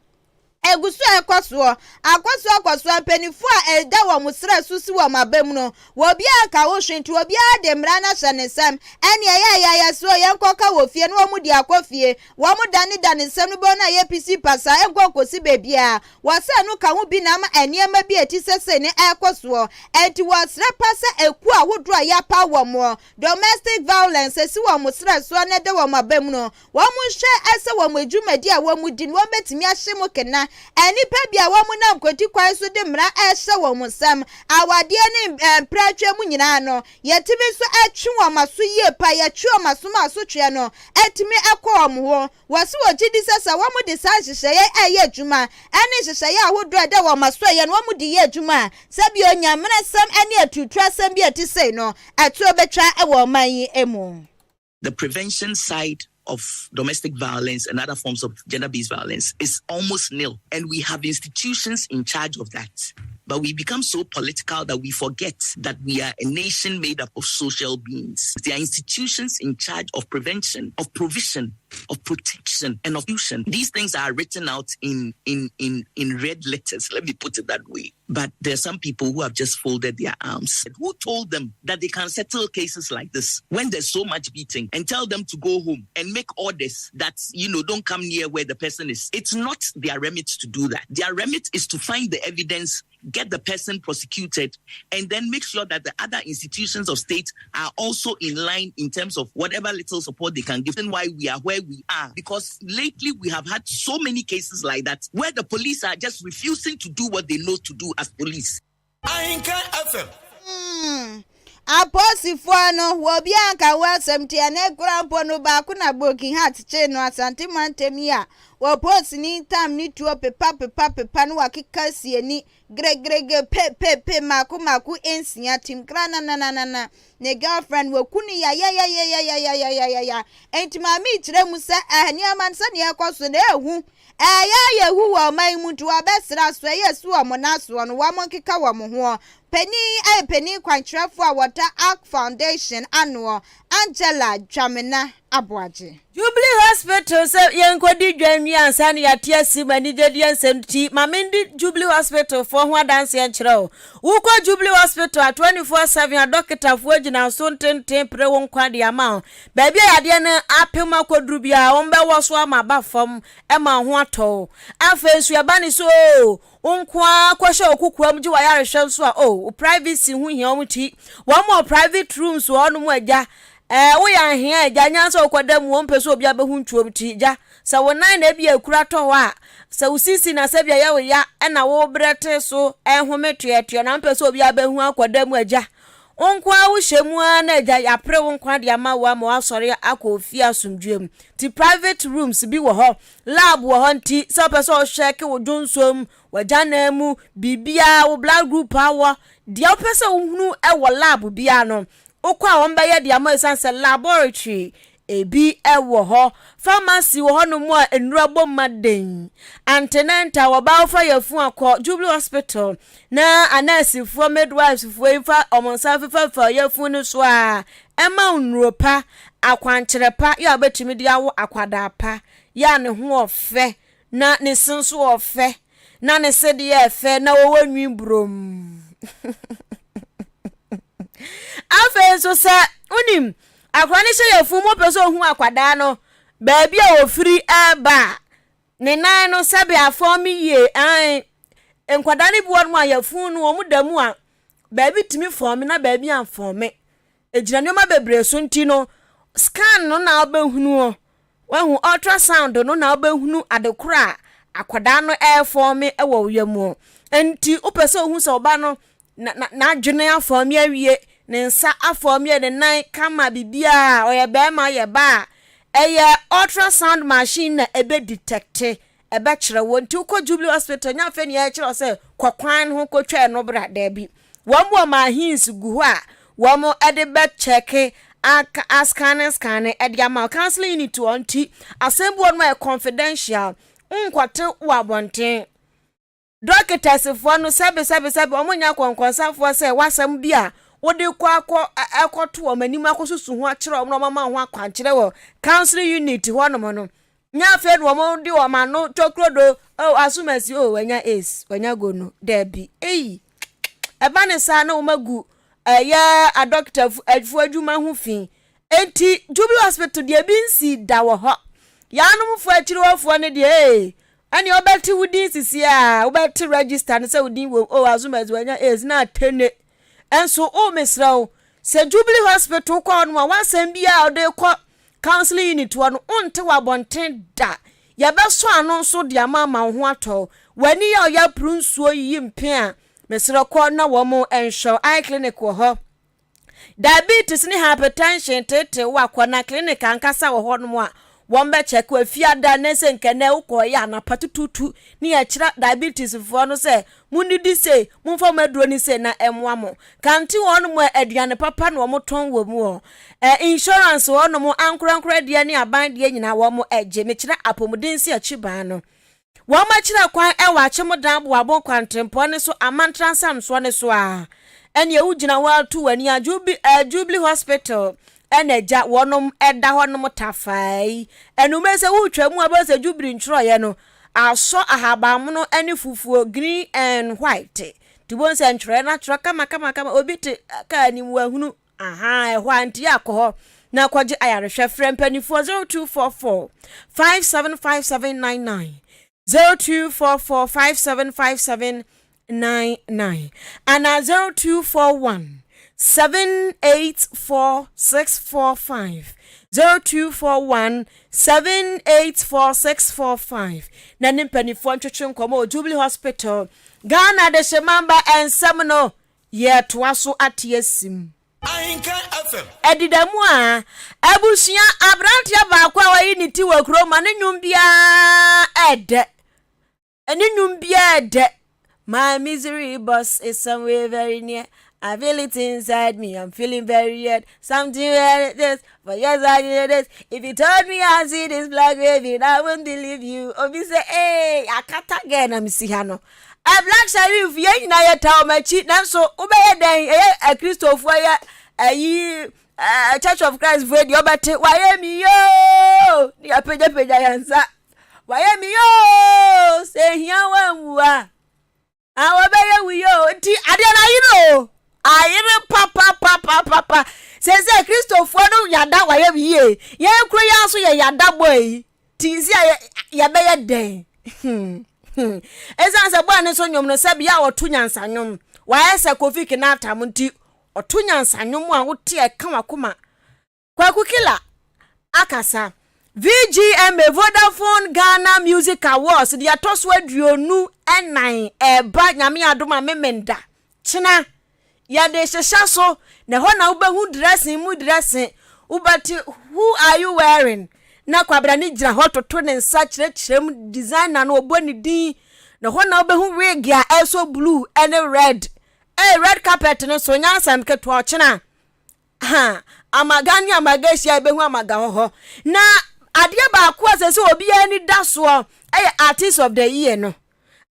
egu so a ɛkɔ soɔ akɔ so akɔ so. Mpanimfoɔ a ɛda wɔn serɛ so si wɔn aba mu no obiara ka ho hwee nti obiara de mmara no ahyɛ ne nsam ɛne ɛyɛ a yɛayɛ so yɛnkɔka wɔ fie na wɔn de akɔ fie wɔn dane dane nsɛm no bɔ no a yɛ pisi pasa ɛnkɔ nkɔsi beebiara wɔsɛ no ka ho bi na ama nneɛma bi a ɛti sɛsɛ ne ɛrekɔ soɔ. Ɛnti wɔsrɛ pa sɛ ekuo ahodoɔ a yɛapa wɔn domestic violence esi wɔn serɛ soɔ na ɛda wɔn aba mu no wɔn nhwɛ ɛsɛ wɔn adwumadi a wɔn di no wɔn bɛtumi ahyɛ mu kena nnipa bi a wɔn nam kwati kwan so de mmara ɛhyɛ wɔn nsam awadeɛ ne mpratwe mu nyinaa no yɛtumi nso ɛtwe wɔn aso yie pa yɛtwe wɔn aso ma asotweɛ no ɛtumi ɛkɔ wɔn ho. Wɔsi wɔ gyi di sɛ sɛ wɔn de saa nhyehyɛeɛ ɛyɛ adwuma ɛne nhyehyɛeɛ ahodoɔ ɛda wɔn aso ɛyɛ no wɔn de yɛ adwuma a sɛbi onyamenasɛm ɛne atutu asɛm bi a ɛte sei no ɛtoɔ bɛtwa ɛwɔ ɔman yi mu. The prevention side of domestic violence and other forms of gender based violence is almost nil. And we have institutions in charge of that. But we become so political that we forget that we are a nation made up of social beings. There are institutions in charge of prevention, of provision, of protection, and of fusion. These things are written out in in in in red letters. Let me put it that way. But there are some people who have just folded their arms. Who told them that they can settle cases like this when there's so much beating and tell them to go home and make orders that, you know, don't come near where the person is? It's not their remit to do that. Their remit is to find the evidence, get the person prosecuted, and then make sure that the other institutions of state are also in line in terms of whatever little support they can give. And why we are where we are. Because lately we have had so many cases like that where the police are just refusing to do what they know to do as police. Ahinkan FM. Apolisifoɔ no, wɔ obiara nka ho asɛm nti ɛnɛ koraa mpo no baako na Broken Heart kyee no Asante mantam yi a wɔ polisini ntam ne tuo pepa pepa pepa no wakeka si ani gregrege pe pe pe mako mako nsia tim kra na na na na na ne girlfriend wɔku no yayayayayayayayaya. Enti maame yi kyerɛ mu sɛ ɛɛ nneɛma no sɛdeɛ ɛkɔ so na ehu ɛyɛ ayɛ hu wɔ ɔman yi mu nti wɔabɛsra so ɛyɛ si wɔn nan soɔ no wɔn nkeka wɔn ho. Panin ɛyɛ panin kwankyerɛfoɔ a wɔda Ark Foundation anoɔ, Angela Dwamena Aboagye. Jubilee Hospital sɛ yɛnkɔdi dwa nwie ansa na yɛate ase mu anigyedeɛ nsɛm nti, ma mendi Jubilee Hospital foɔ ho adanseɛ nkyerɛ wo. Wokɔ Jubilee Hospital a, 24/7 adɔketafoɔ gyina so ntenten pere wo nkwa de ama wo. Baabi a yadeɛ no apem akɔduru biara, wɔbɛwɔ so ama aba fam ma wo ho atɔ wo. Afei nso ɛba ne sɛ oo, wo nko ara kɔhyɛ wo kokoam gye w'ayarehwɛ nso a, oh, wo privacy ho hia wɔn nti, wɔn wɔ private rooms wɔ hɔnom agya. Ɛɛ, woyɛ ahea agya, nyansa a wokɔda mu, wɔmpɛ sɛ obiara bɛhu ntuom nti, gya. Sɛ wo nan na ebia akura tɔ hɔ a, sɛ wo sisi na sɛbia ɛyɛ wo ya na wobrɛ te so home toɛtoɛ na wompɛ sɛ obiara bɛhu akɔda mu agya. Wo nko ara wohyɛ mu ara na agya yɛapere wo nkwa de ama wo ama woasɔre akɔ ofie asomdwoeɛ mu. Nti private rooms bi wɔ hɔ, lab wɔ hɔ nti sɛ wopɛ sɛ wɔhyɛke wo dwonsɔ mu, w'agyanan mu, biribiara, wo blood group awɔ, deɛ wopɛ sɛ wohunu wɔ lab biara no, Wokɔ a wɔbɛyɛ de ama wo esiane sɛ laboratory ebi wɔ hɔ. Pharmacy wɔ hɔnom a nnuru abɔ mu ma den. Antenatal, wɔba wofa yafunu akɔ Jubilee Hospital na anɛɛsefoɔ, midwives foɔ yi fa wɔn nsa fefafefa yafunu no so a, ɛma wo nnuro pa, akwankyerɛ pa yɛ a wobɛtumi de awo akwadaa pa yɛ a ne ho ɔfɛ na ne se nso ɔfɛ. Na ne se deɛ yɛ fɛ na wɔwɔ nwi burom. Afei nso sɛ wonim akwadaa no hyɛ yɛfun mu pɛ sɛ ohun akwadaa no baabi a ofiri ɛreba a ne nan no sɛbe afɔm yie ɛn nkwadaa no bi wɔ nom a yɛfun no wɔn da mu a baabi tumi fɔme na baabi amfɔme egyina nneɛma bebree so nti no scan no na wobɛhunu o. Wahu ultrasound no na wobɛhunu ade korɔ a akwadaa no ɛrefɔɔme wɔ wo yam o. Nti wopɛ sɛ wohu sɛ wo ba no n'adwene afɔɔme awie, ne nsa afɔɔme, ne nan kama biribiara, ɔyɛ barima ɔyɛ baa a, ɛyɛ ultrasound machine na ɛbɛ detecte, ɛbɛkyerɛ wo. Nti wokɔ Jubilee Hospital, nyɛ afei na yɛkyerɛ wo sɛ kɔ kwan no ho kɔtwa ɛno bra, daabi. Wɔn wɔ machines gu hɔ a wɔn de bɛ kyɛke ascanne scanne de ama wo. Counseling unit wɔ nti asɛm bi wɔ no a yɛ confidential, wonkɔte wɔ abɔnten. Dɔketasefoɔ no sɛbe sɛbe sɛbe wɔn nyɛ akɔnkɔnsafoɔ sɛ w'asɛm bi a wode kɔ akɔ ɛkɔto wɔn anim akɔsusu ho akyerɛ wɔn na wɔn ama ho akwankyerɛ wɔ counseling unit hɔnom no. Nyɛ afei na wɔn de wɔn ano tokrodo, oh asomasi, oh wanya AIDS, wanya gono, daabi, ei. Ɛba ne saa na wɔn agu ɛyɛ adɔktafoɔ adwuma ho fi. Enti Jubilee Hospital deɛ ebi nsi da wɔ hɔ. Yaanomfoɔ akyiriwɔfoɔ no deɛ ee, ɛne wɔbɛte wo din sisi a, wobɛte register no sɛ wo din wɔ oh asomasi wanya AIDS na atene. Nso o mesrɛ wo, sɛ Jubilee Hospital kɔ hɔ nom a, w'asɛm biara a wode kɔ counseling unit hɔ no, wonte wɔ abɔnten da. Yɛbɛsɔ ano nso de ama ama wo ho atɔ wo. W'ani yɛ ɔya puru nsuo yiyi mpe a, mesrɛ kɔ na wɔn nhwɛ wo. Eye clinic wɔ hɔ. Diabetes ne hypertension teetee wo a, kɔ na clinic ankasa wɔ hɔnom a wɔn bɛ check wo. Afiada nnɛ sɛ nka nnɛ wokɔɔyɛ anapa tututu ne yɛkyerɛ diabetes foɔ no sɛ Monnidi sei, momfa mo aduro no sei na ɛmmoa mo. Kante wɔ hɔnom a aduane papa na wɔtɔn wɔ mu hɔ. Ɛ insurance wɔ hɔnom, ankorankora deɛ ne aban deɛ nyinaa wɔn gye. Mekyerɛ apɔmuden si akyi baa no. Wɔn akyerɛ kwan wɔ Akyemdan Boabo nkwantempɔn no so Amantra nsamsoɔ no so a, ɛneɛ wogyina hɔ ara tu w'ani a Jubilee Hospital na agya wɔnom da hɔ nom tafaa yi. Anwummerɛ sɛ woretwa mu a wobɛhu sɛ Jubilee ntwerɛeɛ no asɔ ahabanmono ne fufuo, green and white. Nti wobɛhu sɛ ntwerɛeɛ no atwerɛ kama kama kama. Obi te kaa anim wahunu. Ahaa ɛhɔ a nti yɛ akɔ hɔ na kɔgye ayarehwɛ. Frɛ mpanimfoɔ 0244 575799 0244 575799 anaa 0241 784645 0241 784645 na ne mpanimfoɔ ntwetwe nkɔmmɔ wɔ Jubilee Hospital Ghana de hyɛ mamba nsɛm no Yɛretoa so ate asim. Ahenkan FM. Ɛdeda mu a, abusua aberanteɛ baako a wayi ne ti wɔ kurom ma ne nnwom biara ɛdɛ. Ne nnwom biara ɛdɛ. My misery boss is somewhere very near. I feel it inside me. I'm feeling very weird. Something like this. But yes, I did this. If you told me I see this black baby, I won't believe you. Obi sɛ, hey, akata girl na mesi ha no. A Black Sherif, yɛn nyinaa yɛtaa wɔn akyi, nanso wobɛyɛ dɛn? Ɛyɛ Akristofoɔ yɛ ayi Church of Christ foɔ deɛ ɔbɛte wayɛ mi yoo ne yɛapagyapagya yɛn nsa wayɛ mi yoo sɛ ehia wanwu a a wɔbɛyɛ wo yoo nti adeɛ no ayere o ayere papapapapapa sɛ sɛ Kristofoɔ no yada wayɛ mi yie yɛn kuro yɛn nso yɛ yada bɔ yi Nti nsi a yɛbɛyɛ dɛn? Ɛsiane sɛ bɔɔ no nso nnwom no sɛ bia ɔto nyansa nnwom, wayɛ sɛ Kofi Kinata mo nti ɔto nyansa nnwom a wote a ɛka wakoma. Kwaku Killer akasa. VGMA, Vodafone Ghana Music Awards, deɛ ɛtɔ so 24 ɛreba Nyame adom a Memenda, kyena. Yɛde hyehyɛ so na ɛhɔ na wobɛhu dressing mu dressing. Wobɛte who are you wearing? Na Kwabena ne gyina hɔ toto ne nsa kyerɛkyerɛ mu designer no ɔbɔ ne din. Na ɛhɔ na wobɛhu wig a ɛsɔ blue ne red. Hey, red carpet no so nyɛ asɛm ketewa ɔkyena. Ha, amaga ne amaga ahyia yɛbɛhu amaga wɔ hɔ. Na adeɛ baako a sɛ sɛ obiara ani da soɔ ɛyɛ artist of the year no.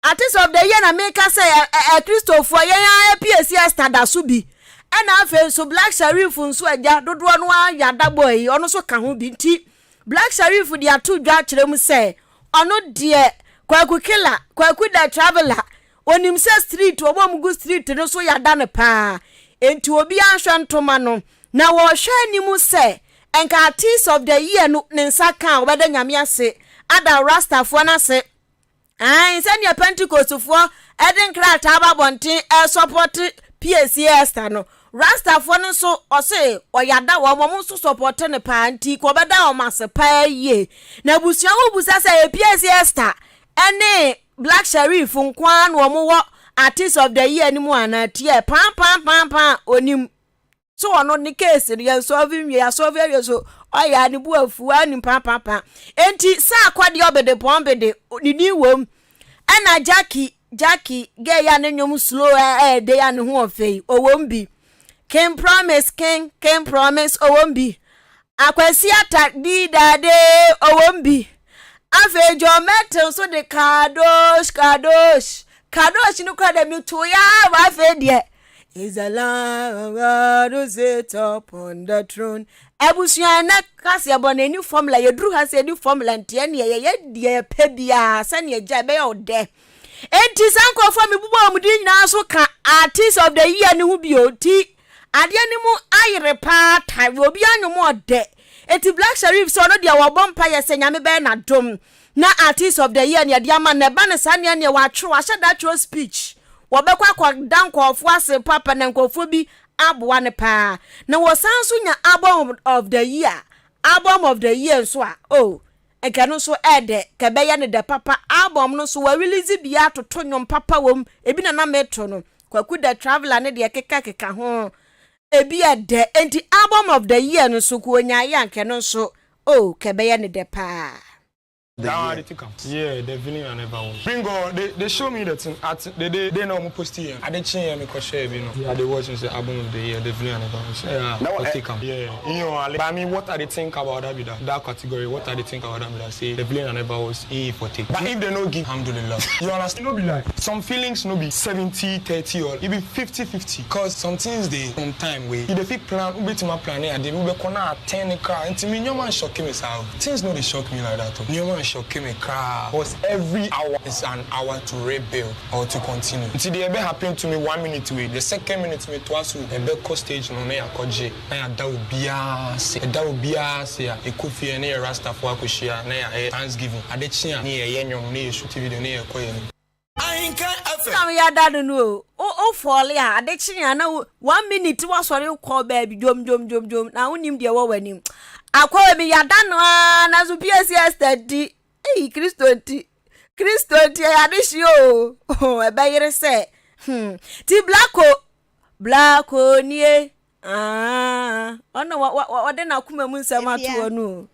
Artist of the year na meka sɛ Akristofoɔ yɛn ara PAC Esther da so bi. Ɛna afei nso Black Sherif nso agya dodoɔ no ara yɛ adabɔ yi ɔno nso ka ho bi nti Black Sherif de ato dwa akyerɛ mu sɛ ɔno deɛ Kwaku Killer, Kwaku the Traveller, onim sɛ street wɔn a wɔgu street no so yɛada no paa enti obiara nhwɛ ntoma no na wɔrehwɛ anim sɛ nka Artist of the year no ne nsa ka a wɔbɛda Nyame ase ada Rastafoɔ no ase. Aane, sɛdeɛ Pentekostefoɔ de nkrataa ba abɔnten resɔpɔte PAC Esther no, Rastafoɔ no nso ɔse ɔyada wɔn, wɔn nso sɔpɔte no paa nti ka ɔbɛda wɔn ase paa yie. Na abusua ho busa sɛ ɛyɛ PAC Esther ne Black Sherif nko ara na wɔn wɔ Artist of the Year no mu anaa tiɛ paa paa paa paa onim. So ɔno ne case no yɛn solve nwie yɛ solve awie so ɔyɛ a ne bu afu anim paapapa enti sɛ akɔdeɛ ɔbede pɔn bede ne din wom ɛna Jackie Jackie gay ya ne nnwom slow ɛɛde ya ne ho ɔfɛ yi ɔwom bi King Promise King King Promise ɔwom bi Akwasi Ata di dade ɔwom bi afei John Merton nso de Kadosh Kadosh Kadosh no kora dɛ meto ya ma afei deɛ Is the Lamb of God who sits upon the throne. Abusua na kaseɛ bɔ na ɛni formula yɛduru ha sɛ ɛni formula nti ɛneɛ yɛyɛ deɛ yɛpɛ biara sɛneɛ gya ɛbɛyɛ wo dɛ. Enti saa nkurɔfoɔ a mebobɔ wɔn din nyinaa so ka artist of the year no ho bio nti adeɛ no mu ayere paa tae obi anwom ɔdɛ. Enti Black Sherif sɛ ɔno deɛ wɔbɔ mpaeɛ sɛ Nyame bɛyɛ n'adom Na artist of the year na yɛde ama no na ɛba no saa nea neɛ watwerɛ wahyɛ da atwerɛ speech wɔbɛkɔ akɔda nkurɔfoɔ ase papa na nkurɔfoɔ bi aboa no paa na wɔsan nso nya album of the year album of the year nso a oh nka no nso ɛɛdɛ ka ɛbɛyɛ no dɛ papa album no nso wɔ release bi atoto nnwom papa wom ebi na na meto no Kwaku the Traveller ne deɛ keka keka ho ebi ɛdɛ enti album of the year no nso ko onyaeɛ a nka no nso oh ka ɛbɛyɛ no dɛ paa. The That one I think am. Yeah, the villain I never watch. Bingo, they show me the thing at they no mo post here. I dey chin me ko share bi no. Yeah, they watch and say album of the year, the villain I never watch. Yeah, Now, I eh, take am. Yeah, you know, but I mean, what I dey think about that be that category? What I dey think about that be that say the villain I never was he for take. But if they no give, alhamdulillah. You understand? No be like some feelings no be 70 30 or it be 50 50. Cause some things they some time way. You dey fit plan, we to my plan eh, dey we corner 10 car. Nti me nyoma shock me so. Things no dey shock me like that. Nyoma shock me cry. Cause every hour is an hour to rebuild or to continue. Nti the ebe happen to me 1 minute way, the second minute me to asu ebe ko stage no na yakɔgye na yada obiara se ɛda obiara se a ɛkɔ fie na yɛ rastafo akɔhyia na yɛ thanksgiving adekye a ne yɛyɛ nnwom ne yɛ shoot video ne yɛkɔ yɛ no. Ahinka FM. Na yɛada no no o wo fɔle a adekye a na 1 minute wasɔre kɔ baabi dwom dwom dwom dwom na wonim deɛ ɛwɔ w'anim akɔwa mi yɛada no a na so PSS di eyi Kristo nti Kristo nti ɛyɛ adehye o ɛbɛyere sɛ ti blacko blacko nie ɔno ɔde n'akoma mu nsɛm ato hɔ no.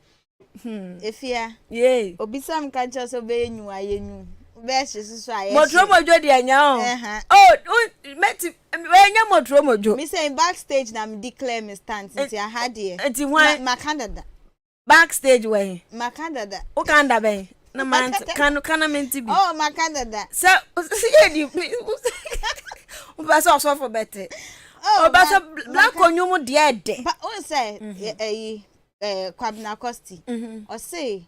Efia. Yee. Obisa mi ka kyerɛ sɛ ɔbɛyɛ nyu ayɛ nyu. Bɛyɛ hye soso ayɛ hye. Mɔturo mɔdwo deɛ nya o. Oh, mɛti ɛnyɛ mɔturo mɔdwo. Mi sɛ backstage na mi declare mi stand nti aha deɛ. Nti hwan. Maka dada. Backstage wɔ he. Maka dada. O kan da bɛn. Na ma kan kan na menti bi. Oh, maka dada. Sɛ yɛ di wopɛ sɛ ɔsɔfo bɛte. Ɔbɛ sɛ black onyum deɛ dɛ. Ba o sɛ ɛyi Kwabena Kosti. Ɔse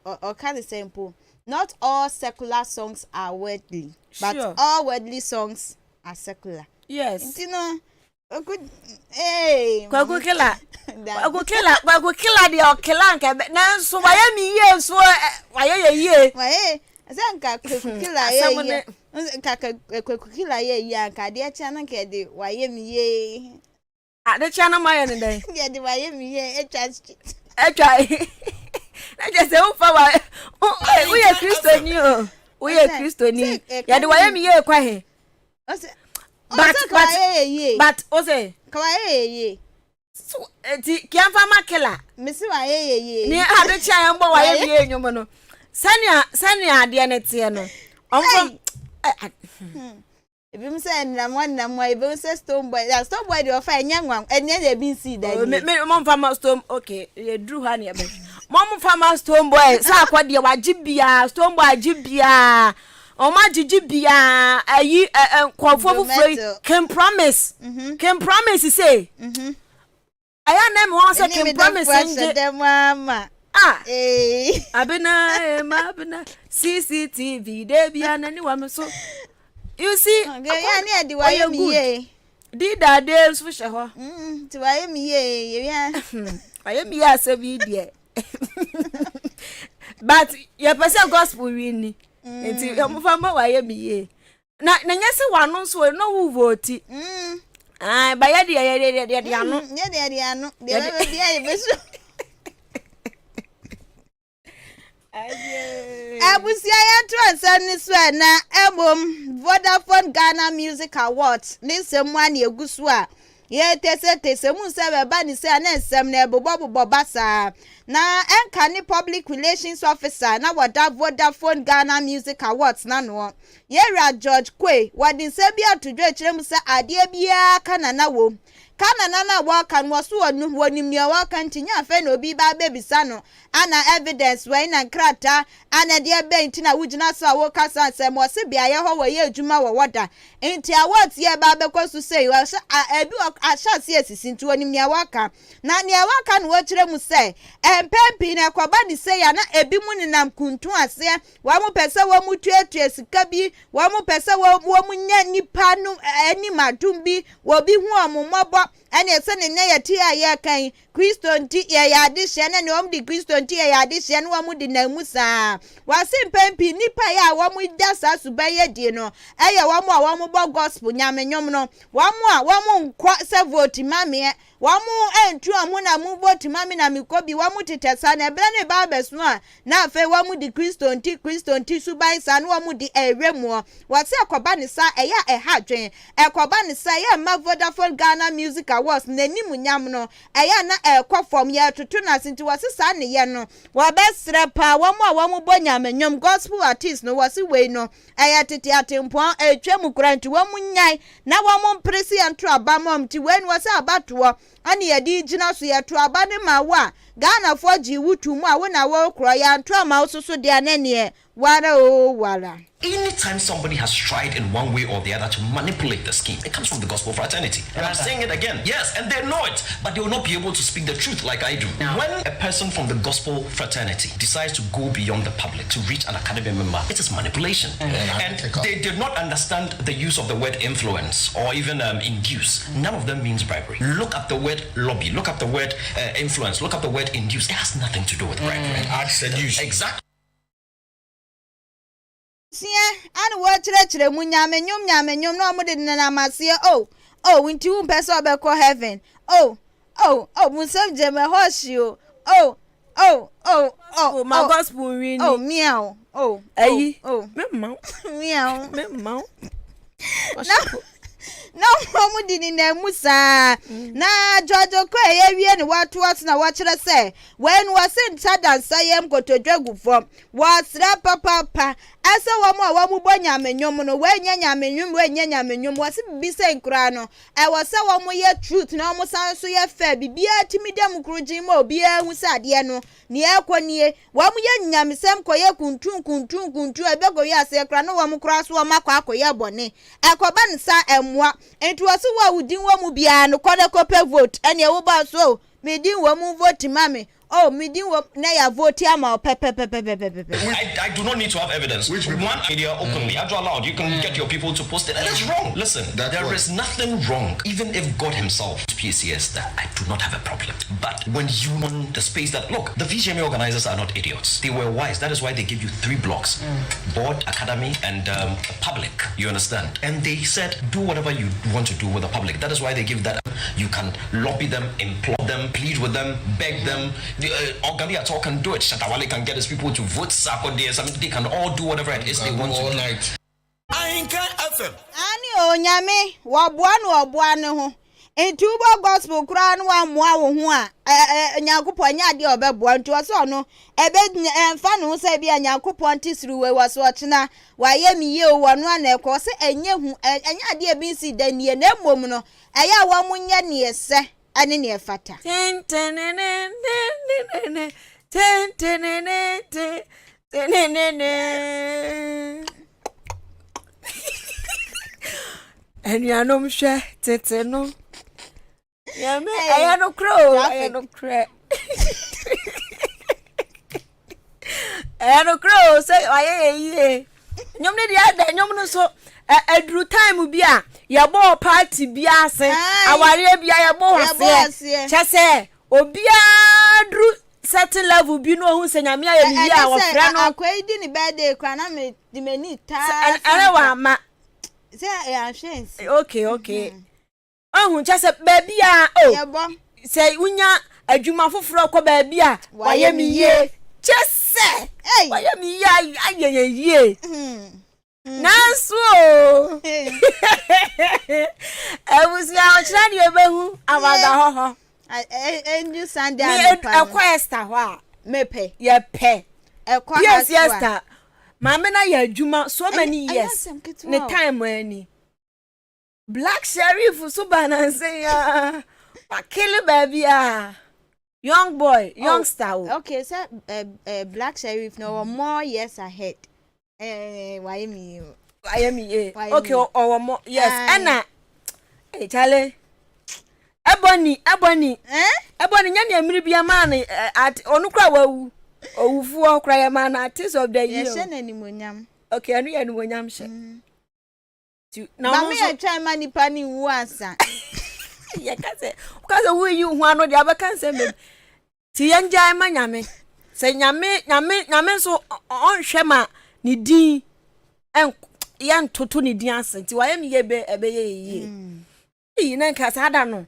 ɔka ne sɛ mpo not all secular songs are worldly, but Sure. all worldly songs are secular. Yes. Nti no Kwaku ee. Kwaku kila. Kwaku kila Kwaku kila deɛ ɔkila nka bɛ nanso wayɛ mi yie nso wayɛ yɛ yie. Wayɛ sɛ nka Kwaku kila yɛ yie nka Kwaku kila yɛ yie a nka adeɛ kyɛn no nka yɛde wayɛ mi yie. Ade kyɛn no ma yɛ ne dɛn. Yɛde wayɛ mi yie atwa street. Atwa na kyerɛ sɛ wofa wa woyɛ kristoni o woyɛ kristoni yɛde wayɛ mi yie kɔ he. But but but o sɛ. Kawayɛ yɛ yie. So eti kianfa ma kila. Mesi wayɛ yɛ yie. Ni ade kyɛn yɛn bɔ wayɛ mi yie nnwom no sɛnea sɛnea adeɛ ne teɛ no ɔmfam. Ebi mu sɛ nnamwa nnamwa ebi mu sɛ stone boy na stone boy deɛ ɔfa ɛnyɛ nwa ɛnyɛ deɛ ebi nsi da Oh, nie. me me mo nfa ma stone okay yɛ duru ha ne yɛ bɛ mo mo nfa ma stone boy sɛ akɔ deɛ wagye biara stone boy agye biara ɔmo agyegye biara ayi ɛ ɛ nkɔfoɔ foforɔ yi Dometo. King Promise King Promise se ɛyɛ anam wɔn sɛ Ɛne King me Promise dɔfo ngye ahyɛ dɛm ama. ah Ee. abena ema abena CCTV de bia n'ani wɔ me so you see Okay, ya ne yɛde wayɛ ɔyɛ mi good yie. di dade nso hyɛ hɔ. Nti wayɛ mi yie yɛ. Wayɛ mi yie asɛm yi deɛ but yɛpɛ sɛ gospel wi ni nti ɔmofa ma wayɛ mi yie na na nyɛ sɛ wano nso no wo vote ah ba yɛ deɛ yɛ deɛ yɛ ano Yɛ deɛ yɛde ano deɛ bɛbɛ bia yɛ bɛ so. Abusua yɛnto nsɛm ne so ɛ na mmom Vodafone Ghana Music Awards ne nsɛm mu a na egu so a yɛtɛsɛtɛsɛ mu nsɛm ɛba ne sɛ ne nsɛm na ɛbobɔbobɔ ba saa na ɛnka ne public relations officer na wɔda Vodafone Ghana Music Awards n'anoɔ yɛwura George Quaye wɔde nsɛm bi ato dwa akyerɛ mu sɛ adeɛ biara ka nana wɔ ka nana no a wɔka no wɔso wɔ no wɔnim nea wɔka nti nyɛ afei na obi ba abɛbisa no ana evidence wɛn na nkrataa ana deɛ bɛn nti na wogyina so a wɔka sa nsɛm wɔse beaeɛ hɔ wɔyɛ adwuma wɔ wɔda nti awards yɛ ba abɛkɔ so sei wɔhyɛ a ebi wɔ ahyɛ ase asisi nti wɔnim nea wɔka na nea wɔka no wɔkyerɛ mu sɛ mpɛn pii na ɛkɔba ne sei a na ebi mu nenam kuntun aseɛ wɔn mo pɛ sɛ wɔn mo tuatua sika bi wɔn mo pɛ sɛ wɔn wɔn nya nipa no anim adum bi wɔbi hu wɔn mmɔbɔ ɛne sɛ ne nne yɛ ti a yɛka yi Kristo nti yɛyɛ adehyeɛ ne nea wɔn de Kristo nti yɛyɛ adehyeɛ ne wɔn de nam mu saa wɔase mpɛn pii nipa yi a wɔn da saa suban yɛ die no ɛyɛ wɔn a wɔn bɔ gospel nyame nnwom no wɔn a wɔn nkɔ sɛ vote mameɛ. Wɔn ntu wɔn ho na mo vote ma me na mekɔ bi, wɔn tetɛ saa na ɛberɛ no reba abɛso a na afei wɔn de Kristo nti Kristo nti suban saa na wɔn de ɛrewe moɔ. Wɔse ɛkɔba ne saa ɛyɛ a ɛha adwen. Ɛkɔba ne saa ɛyɛ a ɛma Vodafone Ghana Music Awards n'animunyam no ɛyɛ a na ɛrekɔ fam, yɛretoto no ase nti wɔse saa nneyɛ no wɔbɛsrɛ paa wɔn a wɔbɔ Nyame nnwom, gospel artiste, no wɔse wei no Ɛyɛ tete atempɔn a atwa mu koraa nti wɔn nnyae na wɔn mpere sɛ yɛnto aba ma wɔn nti wei no wɔsɛ abatoɔ ɛne yɛde gyina so yɛto aba no ma wo a Ghanafoɔ gyee wo to mu a wo na worekorɔ yɛanto ama wo soso deɛ a na ɛneɛ wara oo wara. Anytime somebody has tried in one way or the other to manipulate the scheme, it comes from the gospel fraternity. And I'm saying it again. Yes, and they know it, but they will not be able to speak the truth like I do. When a person from the gospel fraternity decides to go beyond the public to reach an academy member, it is manipulation. Mm. And they did not understand the use of the word influence or even um, induce. None of them means bribery. Look at the word lobby, look at the word uh, influence, look at the word induce. It has nothing to do with bribery. Mm. Seduce. Exactly. Seɛ ana wɔkyerɛkyerɛ mu nyame nnwom nyame nnwom na wɔn de nenam aseɛ oh oh nti wo mpɛ sɛ ɔbɛkɔ heaven oh oh oh mo nsɛm gyɛ mɛ hɔ hye o oh oh oh oh oh ma gospel nwi ni oh miaw oh ayi oh me ma wo miaw me ma wo na na wɔn de nenam mu saa na George Okoye yɛwie ne wɔatoa so na wɔkyerɛ sɛ wɔn wɔse nsa da nsa yam kotodwe gu fam Wɔsrɛ papaapa sɛ wɔn a wɔbɔ Nyame nnwom no, wei nyɛ Nyame nnwom, wei nyɛ Nyame nnwom, wɔse biribi sei koraa no, ɛwɔ sɛ wɔyɛ truth na wɔn san nso yɛ fair, biribiara tumi da mu korogyen ma obiara hu sɛ adeɛ no, nea ɛrekɔ nie. Wɔn yɛ nyamesɛm kɔyɛ kuntun kuntun kuntun a ɛbɛkɔwie aseɛ koraa na wɔn koraa so wɔn akɔ akɔyɛ bɔne. Ɛkɔba no saa ɛmmoa. Nti wɔse wo a wo din wɔ mu biara no, kɔ na kɔpɛ vote, ɛneɛ woba so o, me din wɔ mu vote ma me, Oh me din wɔ na yɛ vote ama wo pɛpɛpɛpɛpɛpɛ. I, I do not need to have evidence. Which people? One media openly. Mm. Adjo allowed. You can mm. get your people to post it. And it's wrong. Listen, That there is nothing wrong. Even if God Himself, PCS, that I do not have a problem. But when you want the space that look, the VGMA organizers are not idiots. They were wise. That is why they give you three blocks: mm. board, academy, and um, public. You understand? And they said, do whatever you want to do with the public. That is why they give that. You can lobby them, implore them, plead with them, beg them. The, uh, Ogali at all can do it. Shatta Wale can get his people to vote Sarkodie. I mean, they can all do whatever it is they want to all do. night. Ahinkan FM. Aane o Nyame wɔboa no ɔboa ne ho nti wobɔ gospel koraa no wammoa wo ho a ɛ Nyankopɔn nyɛ adeɛ a ɔbɛboa nti ɔsɛ ɔno ɛbɛ ɛmfa ne ho sɛ bi a Nyankopɔn te soro wei wɔ so ɔkyena wayɛ me yie o ɔno ana ɛkɔ ɔsɛ ɛnyɛ hu ɛnyɛ adeɛ ebi nsi da nie na mmom no ɛyɛ a wɔn nyɛ neɛ sɛ ne nea ɛfata. Anuanom hwɛ tete no. Nyame ɛyɛ nokorɛ o ɛyɛ nokorɛ. Ɛyɛ nokorɛ o sɛ wayɛ yɛ yie. Nnwom no deɛ ɛdɛ nnwom no nso ɛduru time bi a yɛbɔɔ party bi ase awareɛ bi a yɛbɔ aseɛ kyɛ sɛ obiara duru certain level bi no ohun sɛ nyame ayɛ ne yie a wɔfrɛ no. Akwa yi di ne birthday koraa na me de m'ani taa. Ɛnɛ wɔ ama. Sɛ yɛanhwɛ nsi. Okay okay. Mm -hmm. Wahu kyɛ sɛ baabi a o Yɛbɔ. sɛ wonya adwuma foforɔ kɔ baabi a wayɛ me yie kyɛ sɛ Ei. wayɛ me yie ay- ayɛ yɛn yie Hmm. nanso o abusua ɔkyerɛ deɛ ɛbɛhu awada hɔ hɔ Ɛndu Sunday me anɔpa no. ɛkɔ Esther hɔ a Mepɛ. yɛpɛ Ɛkɔ ha yes so a. Esther maame no ayɛ adwuma so many Ɛnyɛ years asɛm ketewa ne o. time ani Black Sherif so ba nansa yi ara wakele baabi a young boy oh, youngster o. Okay sɛ eh, eh, Black Sherif na ɔwɔ more years ahead eh, wayɛ mi yie o. Wayɛ mi yie okay ɔwɔ more yes ɛna eh, chale Ebony Ebony eh? Ebony nyɛ nea mmiri bi ama no eh, art ɔno kora wawu owufoɔ kora yɛ maa no artist of the year. Yɛhyɛ no animonyam. Okay ɛno yɛ animonyam hyɛ. Mm. Ti na Ba ɔno me nso yɛ twɛn ma nipa ne nwu ansa. yɛka sɛ woka sɛ woyi wo ho ano deɛ abɛka nsɛm bɛm nti yɛngyae ma nyame sɛ nyame nyame nyame nso ɔnhwɛ ma ne din yɛntoto ne din ase nti wayɛ me yie bɛ ɛbɛyɛ yie mm. Iyi na nka saa da no.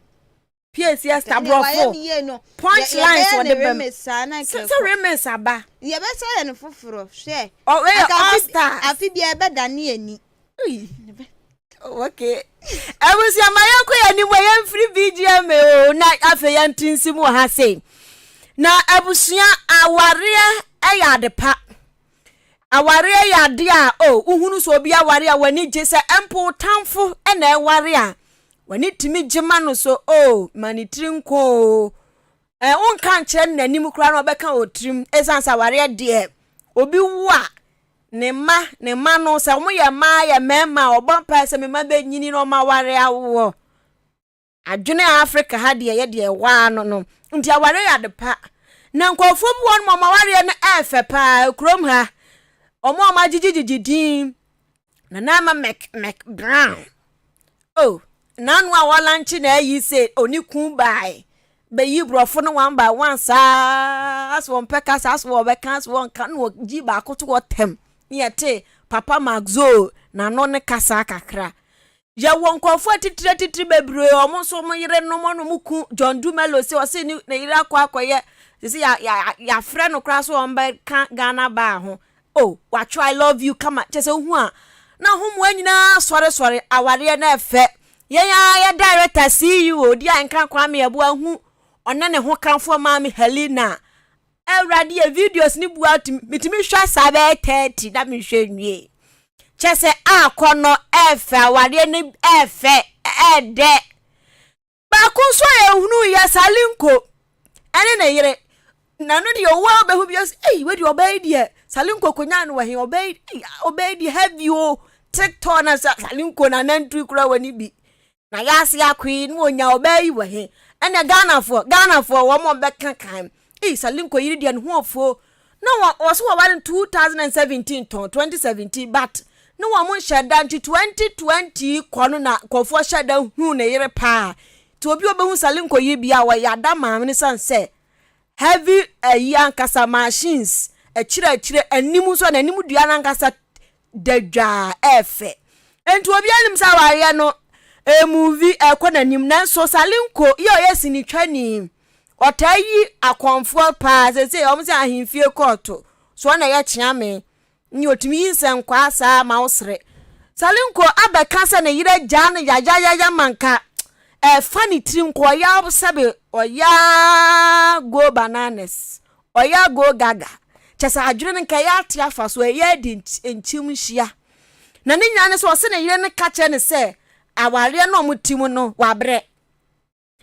Pie siesta brɔfo punch lines wɔde bɛm sɛ sɛ remix aba. Yɛbɛsa yɛ no foforɔ hwɛ. Ɔwɛ yɛ all stars. Afi bia ɛbɛdane ani. Okay. Abusua ma yɛnkɔ yɛn anim yɛn mfiri BGMA o na afei yɛn ti nsi mu wɔ ha sei. Na abusua awareɛ ɛyɛ ade pa. Awareɛ yɛ adeɛ a o wohunu sɛ obi aware a w'ani gye sɛ mpo wo tamfo na ɛware a w'ani tumi gye ma no so o ma ne tiri nko o ɛ wonka nkyerɛ no n'anim koraa na ɔbɛka wɔ tirim ɛsiane sɛ awareɛ deɛ obi wo a ne mma ne mma no sɛ wɔn yɛ mmaa yɛ mmarima a ɔbɔ mpae sɛ me mma bɛnyini na wɔn aware awoɔ. Adwene a Africa ha deɛ yɛ deɛ ɛwɔ ano no nti awareɛ yɛ ade pa na nkurɔfoɔ bi wɔ nom wɔn awareɛ no ɛɛfɛ paa kurom ha wɔn a wɔn agyegye din Nana Ama Mc Mc Brown oh nanu a wɔlankye na ayi sɛ oni kun baae bɛyi borɔfo no one by one saa asɛ wɔn pɛ kasa asɛ wɔbɛka asɛ wɔn ka na wɔgyi baako to wɔ tɛm ne yɛte Papa Maxo n'ano ne kasa kakra. Yɛwɔ nkurɔfoɔ atitire atitire bebree, wɔn nso wɔn yerenom ne wɔn ku John Dumelo sɛ ɔse ne ne yere akɔ akɔyɛ sisi ya ya yɛafrɛ no koraa so wɔn bɛka Ghana baa ho. Oh, watwerɛ I love you kama kyɛ sɛ wohu a na ahomoa nyinaa sɔresɔre awareɛ na ɛfɛ. Yɛn ara yɛ director CEO di a nka Kwame Yeboah hu ɔne ne ho kamfoɔ maame Helena Awurade yɛ videos ne bua tumi metumi hwɛ saa bɛyɛ 30 na mehwɛ nwie kyɛ sɛ akɔ no ɛfɛ awareɛ no ɛfɛ ɛdɛ baako nso a yɛhunu yɛ Salinko ɛne ne yere na no deɛ owó a ɔbɛhu bi ɔsɛ ɛyi wei deɛ ɔbɛyi deɛ Salinko konya no wɔ he ɔbɛyi ɔbɛyi deɛ heavy o tiktok na Salinko na nantwi kura wɔ ne bi Na yɛase akoe na wɔnya ɔbaa yi wɔ he? Ɛnɛ Ghanafoɔ, Ghanafoɔ wɔn a wɔbɛka kan. Ei, Salinko yere deɛ ne ho ɔfo. Na wɔ wɔ so wɔware no 2017 tɔn 2017 but ne wɔn nhyɛ da nti 2020 kɔ no na nkurɔfoɔ hyɛ da hu ne yere paa. Nti obi a ɔbɛhu Salinko yere bia wɔyɛ ada maame no sane sɛ heavy ayi ankasa machines akyire akyire anim nso n'anim dua no ankasa da dwaa ɛɛfɛ. Enti obiara nim sɛ awareɛ no ɛmuvi ɛkɔ n'anim nanso Salinko yɛ ɔyɛ sinitwani ɔtaa yi akɔmfoɔ paa sese wɔn sɛ ahemfie kɔɔto so ɔna ɛyɛ kyeame ne ɔtumi yi nsɛnkwaa saa ma wo sere. Salinko abɛka sɛ ne yere agyaa no yayayaya ma nka ɛfa ne tiri nko ɔya sɛbe ɔya go bananas Ɔyɛ go gaga, kyerɛ sɛ adwene no nka ɛyɛ ate afa so, ɛyɛ adi nkyem nhyia. Na ne nyinaa ne sɛ ɔse ne yere no ka kyerɛ no sɛ awareɛ no a wɔte mu no wabrɛ.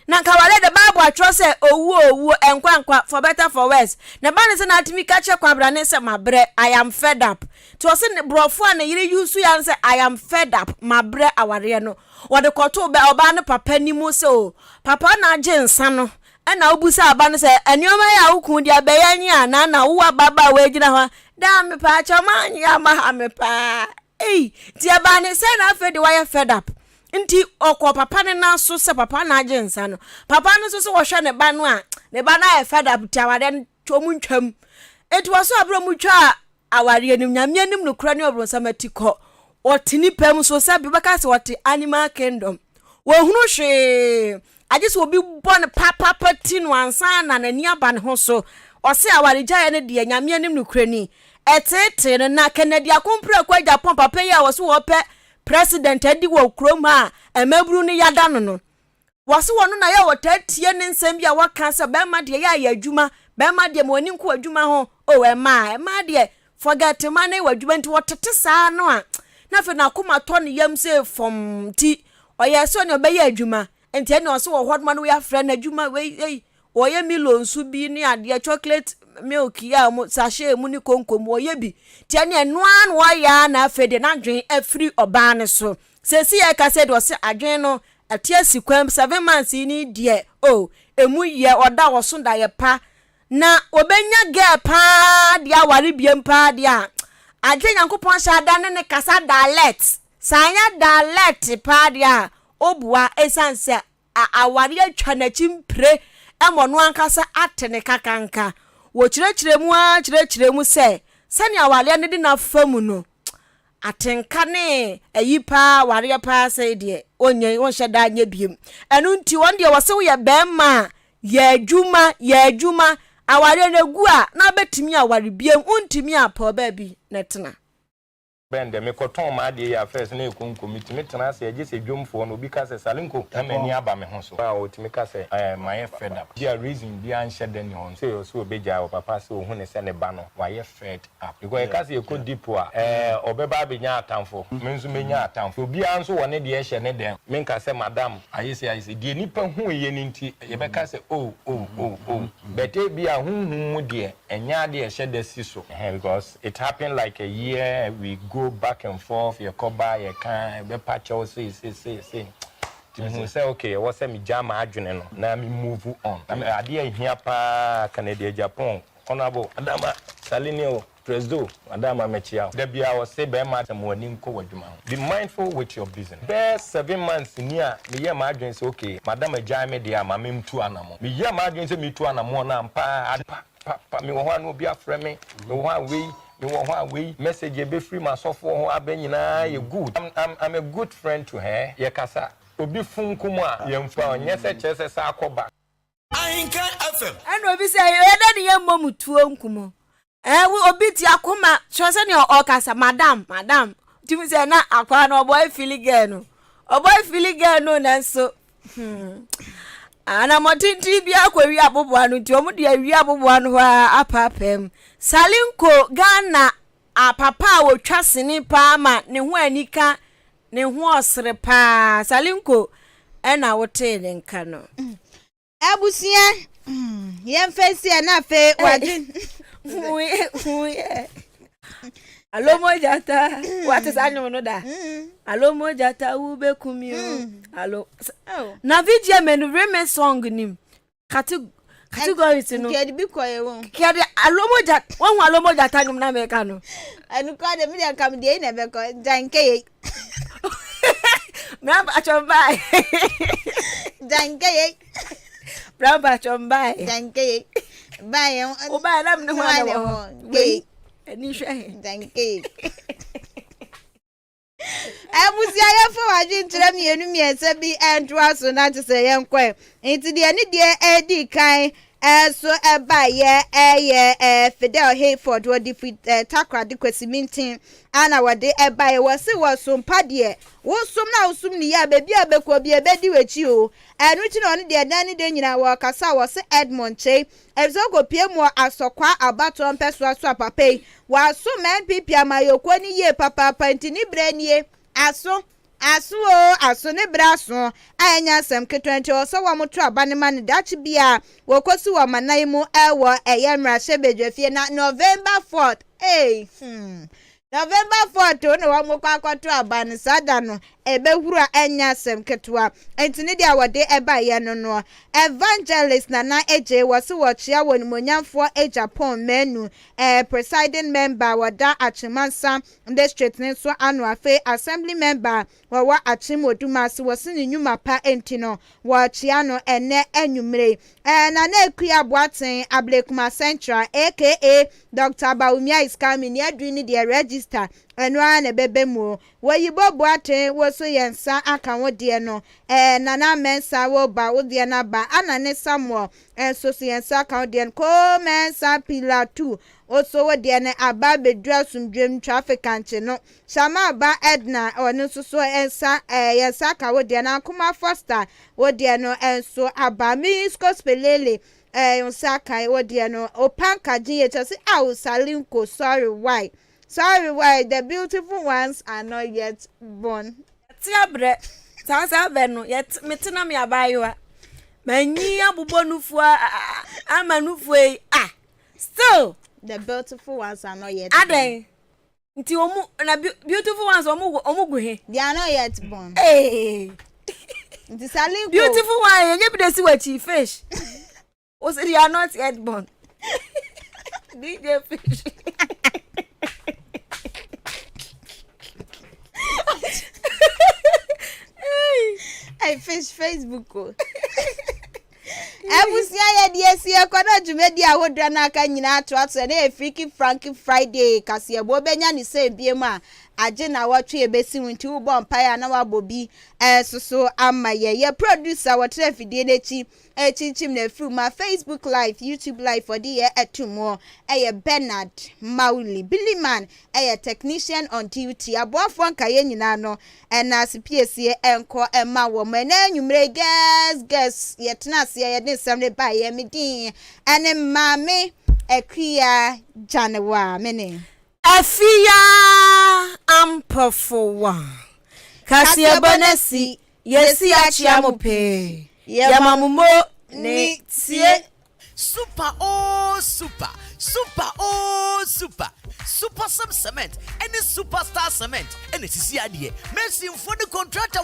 Na nka awareɛ de Bible atwerɛ sɛ owuo owuo, nkwa nkwa, for better for worse. Na ɛba ne sɛ na atumi ka kyerɛ kwabrane sɛ mabrɛ, I am fed up. Nti ɔse ne borɔfo a ne yere use ya no sɛ I am fed up, mabrɛ awareɛ no. Wɔde kɔtoo bɛ ɔbaa no papa anim sɛ o, papa na agye nsa no Ɛnna wobisaa aba no sɛ, Nneɛma yi a wo kunu de abɛyɛ nye anaa na wo ababaawa yi gyina hɔ a, daa mepaakyɛw manyɛ ama ha me paa. Ei, nti ɛbaa ne sɛ na afei de wayɛ fed up. Nti ɔkɔɔ papa no nan so sɛ papa na agye nsa no. Papa no nso sɛ wɔhwɛ ne ba no a, ne ba no ayɛ fed up nti awadeɛ no wɔn ntwam. Nti wɔso abere wɔn twaa Awareɛ no, Nyame anim nokorɛ ne ɔbronsam atikɔ. Ɔte nipa mu so sɛ bi wobɛka sɛ ɔte animal kingdom. Wɔnhunu hwee. Agye sɛ obi bɔ no papapa ti no ansa na n'ani aba ne ho so. Ɔse awaregyaeɛ no deɛ Nyame anim nokorɛ ni. Ɛteetee no na Kennedy Akompreko Agyapong papa yi a wɔse wɔpɛ president adi wɔ kurom ha a mmabunu no yada no no. Wɔse wɔno na yɛ wɔtaa tie ne nsɛm bi a wɔka sɛ bɛrima deɛ yɛ ayɛ adwuma, bɛrima deɛ ma w'ani nko w'adwuma ho, oh ɛmaa, ɛmaa deɛ forget ma ne w'adwuma nti wɔtete saa no a na afei n'akoma tɔ ne yam sɛ fɔm nti ɔyɛ sɛ ɔne ɔbɛyɛ adwuma nti ɛne ɔse wɔ hɔ noma no wei afrɛ no adwuma wei ei wɔyɛ Milo nso bi ne adeɛ chocolate milk yi a wɔn sachet mu ne konko mu wɔyɛ bi nti ɛne ɛno ara na wɔyɛ a na afei deɛ n'adwene afiri ɔbaa no so sɛsi yɛ ka sɛ deɛ ɔse adwene no Ɛte asi kwan 7 months yi ni deɛ oh emu yɛ ɔda ɔso da yɛ pa na ɔbɛnya girl paa deɛ aware biem paa deɛ a agye Nyankopɔn hyɛ ada ne ne kasa dialect sɛ anyɛ dialect paa deɛ a ɔbua ɛsiane sɛ aware atwa n'akyi mpire ɛma ɔno ankasa ate ne kakanka wɔkyerɛkyerɛ mu ara kyerɛkyerɛ mu sɛ sɛnea awareɛ no de n'afa mu no. atenka ne ayi paa awareɛ paa sɛi deɛ ɔnyɛ ɔnhyɛ da nyɛ biem. Ɛno nti wɔn deɛ wɔse woyɛ bɛrima a yɛ adwuma yɛ adwuma awareɛ no egu a na wobɛtumi aware biem wontumi a pɛ ɔbaa bi na tena. Bɛn dɛ mekɔtɔn m'adeɛ yi a first na ɛkonko metumi tena ase a gye sɛ dwomfoɔ no obi ka sɛ Salinko na m'ani aba me ho so a ɔtumi ka sɛ ɛɛ mayɛ fed up gye a reason biara nhyɛ da nni hɔ nso ɔse ɔbɛgyae ɔpapa sɛ ɔhu no sɛ ne ba no wayɛ fed up because yɛka sɛ yɛkɔ deep a ɛɛ ɔbɛba abɛnya atamfo me nso mɛnya atamfo obiara nso wɔ ne deɛ hyɛ ne dɛm menka sɛ madam ayɛ sei ayɛ sei deɛ nnipa huiɛ no nti yɛbɛka sɛ oh oh oh oh but ebia honhom mu deɛ ɛnyɛ adeɛ a ɛhyɛ da si so ɛhɛn because It happen like a year we go back and forth yɛkɔ ba yɛka ɛbɛpa kyɛw sei sei sei sei nti mehuu sɛ okay ɛwɔ sɛ megyaa m'adwene no na me move on na adeɛ a ɛhia paa Kennedy Agyapong Honourable Adama Salini o Presido Adama mɛkyia wo da biara ɔse bɛrima sɛ mo ani nkɔ w'adwuma ho be mindful with your business bɛyɛ 7 months ni a meyɛɛ m'adwene sɛ okay madam agyae me deɛ a ma mentu anamɔ meyɛɛ m'adwene sɛ metu anamɔ no ampa ara ade pa Pa pa mewɔ hɔ a na obi afrɛ me, mewɔ hɔ a wei, mewɔ hɔ a wei, message a ɛbɛfiri m'asɔfoɔ hɔ aba nyinaa yɛ good. I'm, I'm, I'm a good friend to her, yɛkasa. Obi fo nko mu a, yɛmfa, ɔnyɛ sɛ kyerɛ sɛ saa kɔ ba. Ahenkan FM. Ɛna obi sɛ ɛyɛ dɛ ne yɛmmɔ mu tuo nku mu. Ɛɛ wo obi ti akoma kyerɛ sɛ nea ɔkasa madam madam tumi sɛ na akwaa no ɔbɔe fili girl no ɔbɔe fili girl no nanso hmm anamɔtenten bi akɔwi aboboa no nti wɔn de awi aboboa no hɔ ara apaapaa mu. Salinko Ghana apapa a wɔtwa sini paa ma ne ho anika ne ho ɔsere paa Salinko ɛna wotee ne nka no. Abusua, yɛmfa nsi ɛ na afei wadwe. Alomo jata, wate saa nnwom no da? Mm. Alomo jata wobɛku mi o. Mm. Alo. Oh. Na VGMA no remix song nim. Categories no. Kɛde bi kɔ yɛ wɔn. Kɛde alomo jata, wɔn ho alomo jata nnwom na mɛka no. Ɛnu kɔ de mi deɛ nka mi deɛ yi na ɛbɛkɔ gyanke yɛ. Bra mpatsɔ mbae. Gyanke yɛ. Bra mpatsɔ mbae. Gyanke yɛ. Bae yɛ. Wo bae na mi ne ho ana wɔ hɔ. Wei. Ɛni hwɛ he. Gyanke yɛ. Abusua yɛmfa w'adwenkyerɛ mmienu mmiɛnsa bi ntoa so na te sɛ yɛnkɔe. Nti deɛ ne deɛ ɛredi kan ɛso ɛbaeɛ ɛyɛ ɛɛ Fidel Hayford wɔde fi ɛɛ Takoradi Kwasi Mintin ana wɔde ɛbaeɛ wɔse wɔsom pa deɛ wosom na wosom ne yie a baabi a bɛkɔ bi ɛbɛdi w'akyi o ɛno nti na ɔno deɛ dan ne deɛ nyinaa wɔkasa wɔse Edmond Kyei Efisɛ ɔkɔpue mu wɔ Asɔkwaa abatoɔ mpɛsoa so a papa yi, wasom NPP amayɔkuo no yie papaapa nti ne berɛ nie, aso, aso oo, aso, ne berɛ aso a ɛnyɛ asɛm ketewa nti ɛwɔ sɛ wɔn to aba no ma no daakye biara wɔkɔsi wɔ amanan mu wɔ ɛyɛ mmarahyɛbadwafie na November 4th, ei, hmm. November 4th na wɔn kɔ akɔto aba no saa da no ɛbɛhuru a ɛnyɛ asɛm ketewa nti ne deɛ wɔde ɛbaeɛ no no Evangelist Nana Adjei wɔse wɔkyea wɔ Animuonyamfoɔ Agyapong Manu eh, presiding member wɔda Akyemansa district ne nso ano afei assembly member wɔwɔ Akyem Odumase wɔse ne nnwuma pa nti no wɔkyea no ɛnɛ anwummere eh, Nana Akua Boateng Ablekuma Central aka Doctor Bawumia is coming nea aduru ne deɛ register ɛno ara na ɛbɛbɛ mu o Wɔyibo Boateng wo so yɛn nsa aka wo deɛ no eh, Nana Mensah wo ba wo deɛ no aba Anna ne Samuel nso so yɛn nsa aka wo deɛ no Koo Mensah Pillar 2 wo so wo deɛ no aba abɛduru asomdwoem traffic ankye no Shama ba Edna ɔno nso so nsa eh, yɛn nsa aka wo deɛ no Ankoma Foster wo deɛ no nso aba Misko Spelele eh, nsa aka wo deɛ no Opanka Gye yɛ kyɛ sɛ aw Salinko sorry why sorry why the beautiful ones are not yet born. Yɛte abrɛ saa saa bɛ no yɛte mete na me abaayewa manyi abobɔ nufoɔ ama nufoɔ yi ah still. The beautiful ones are not yet born. Adɛn nti wɔn na beautiful ones wɔn wɔn gu he. They are not yet born. Hey. Nti Salinko. Beautiful one yɛn nyɛ bi de si wɔ akyi fish. O say they are not yet born. DJ fish. Hey, fish Facebook o. Abusua. Abusua yɛ deɛ si ɛkɔ na dwumadi ahodoɔ no aka nyinaa atoatoa na yɛ Freaky Franky Friday kaseɛbɔ wobɛnya ne sɛ bie mu a agye na wɔtwe ebesi wo nti wobɔ mpaeɛ a na wabɔ bi ɛsoso ama yɛ yɛ producer wɔtena afidie n'akyi ɛkyinkyim na afiri mu a Facebook Live, YouTube Live ɔde yɛ ɛto mu ɛyɛ Bernard Mauli Billyman ɛyɛ technician on duty. Aboafoɔ nkaeɛ nyinaa no ɛna asepiesie ɛnkɔ ɛma wɔn. Ɛnɛ anwummerɛ guest guest yɛtena aseɛ yɛde nsɛm ne baeɛ. Me din ɛne Maame Akua Gyanewa mene Afia Ampɔfowa. Kaseɛbɔ no si yɛsi akyea mo pɛɛ yɛma mo mo ne tie. Super oh super, super oh super, Super Sim Cement ɛne Superstar Cement ɛna sisi adeɛ masonfoɔ ne contractor.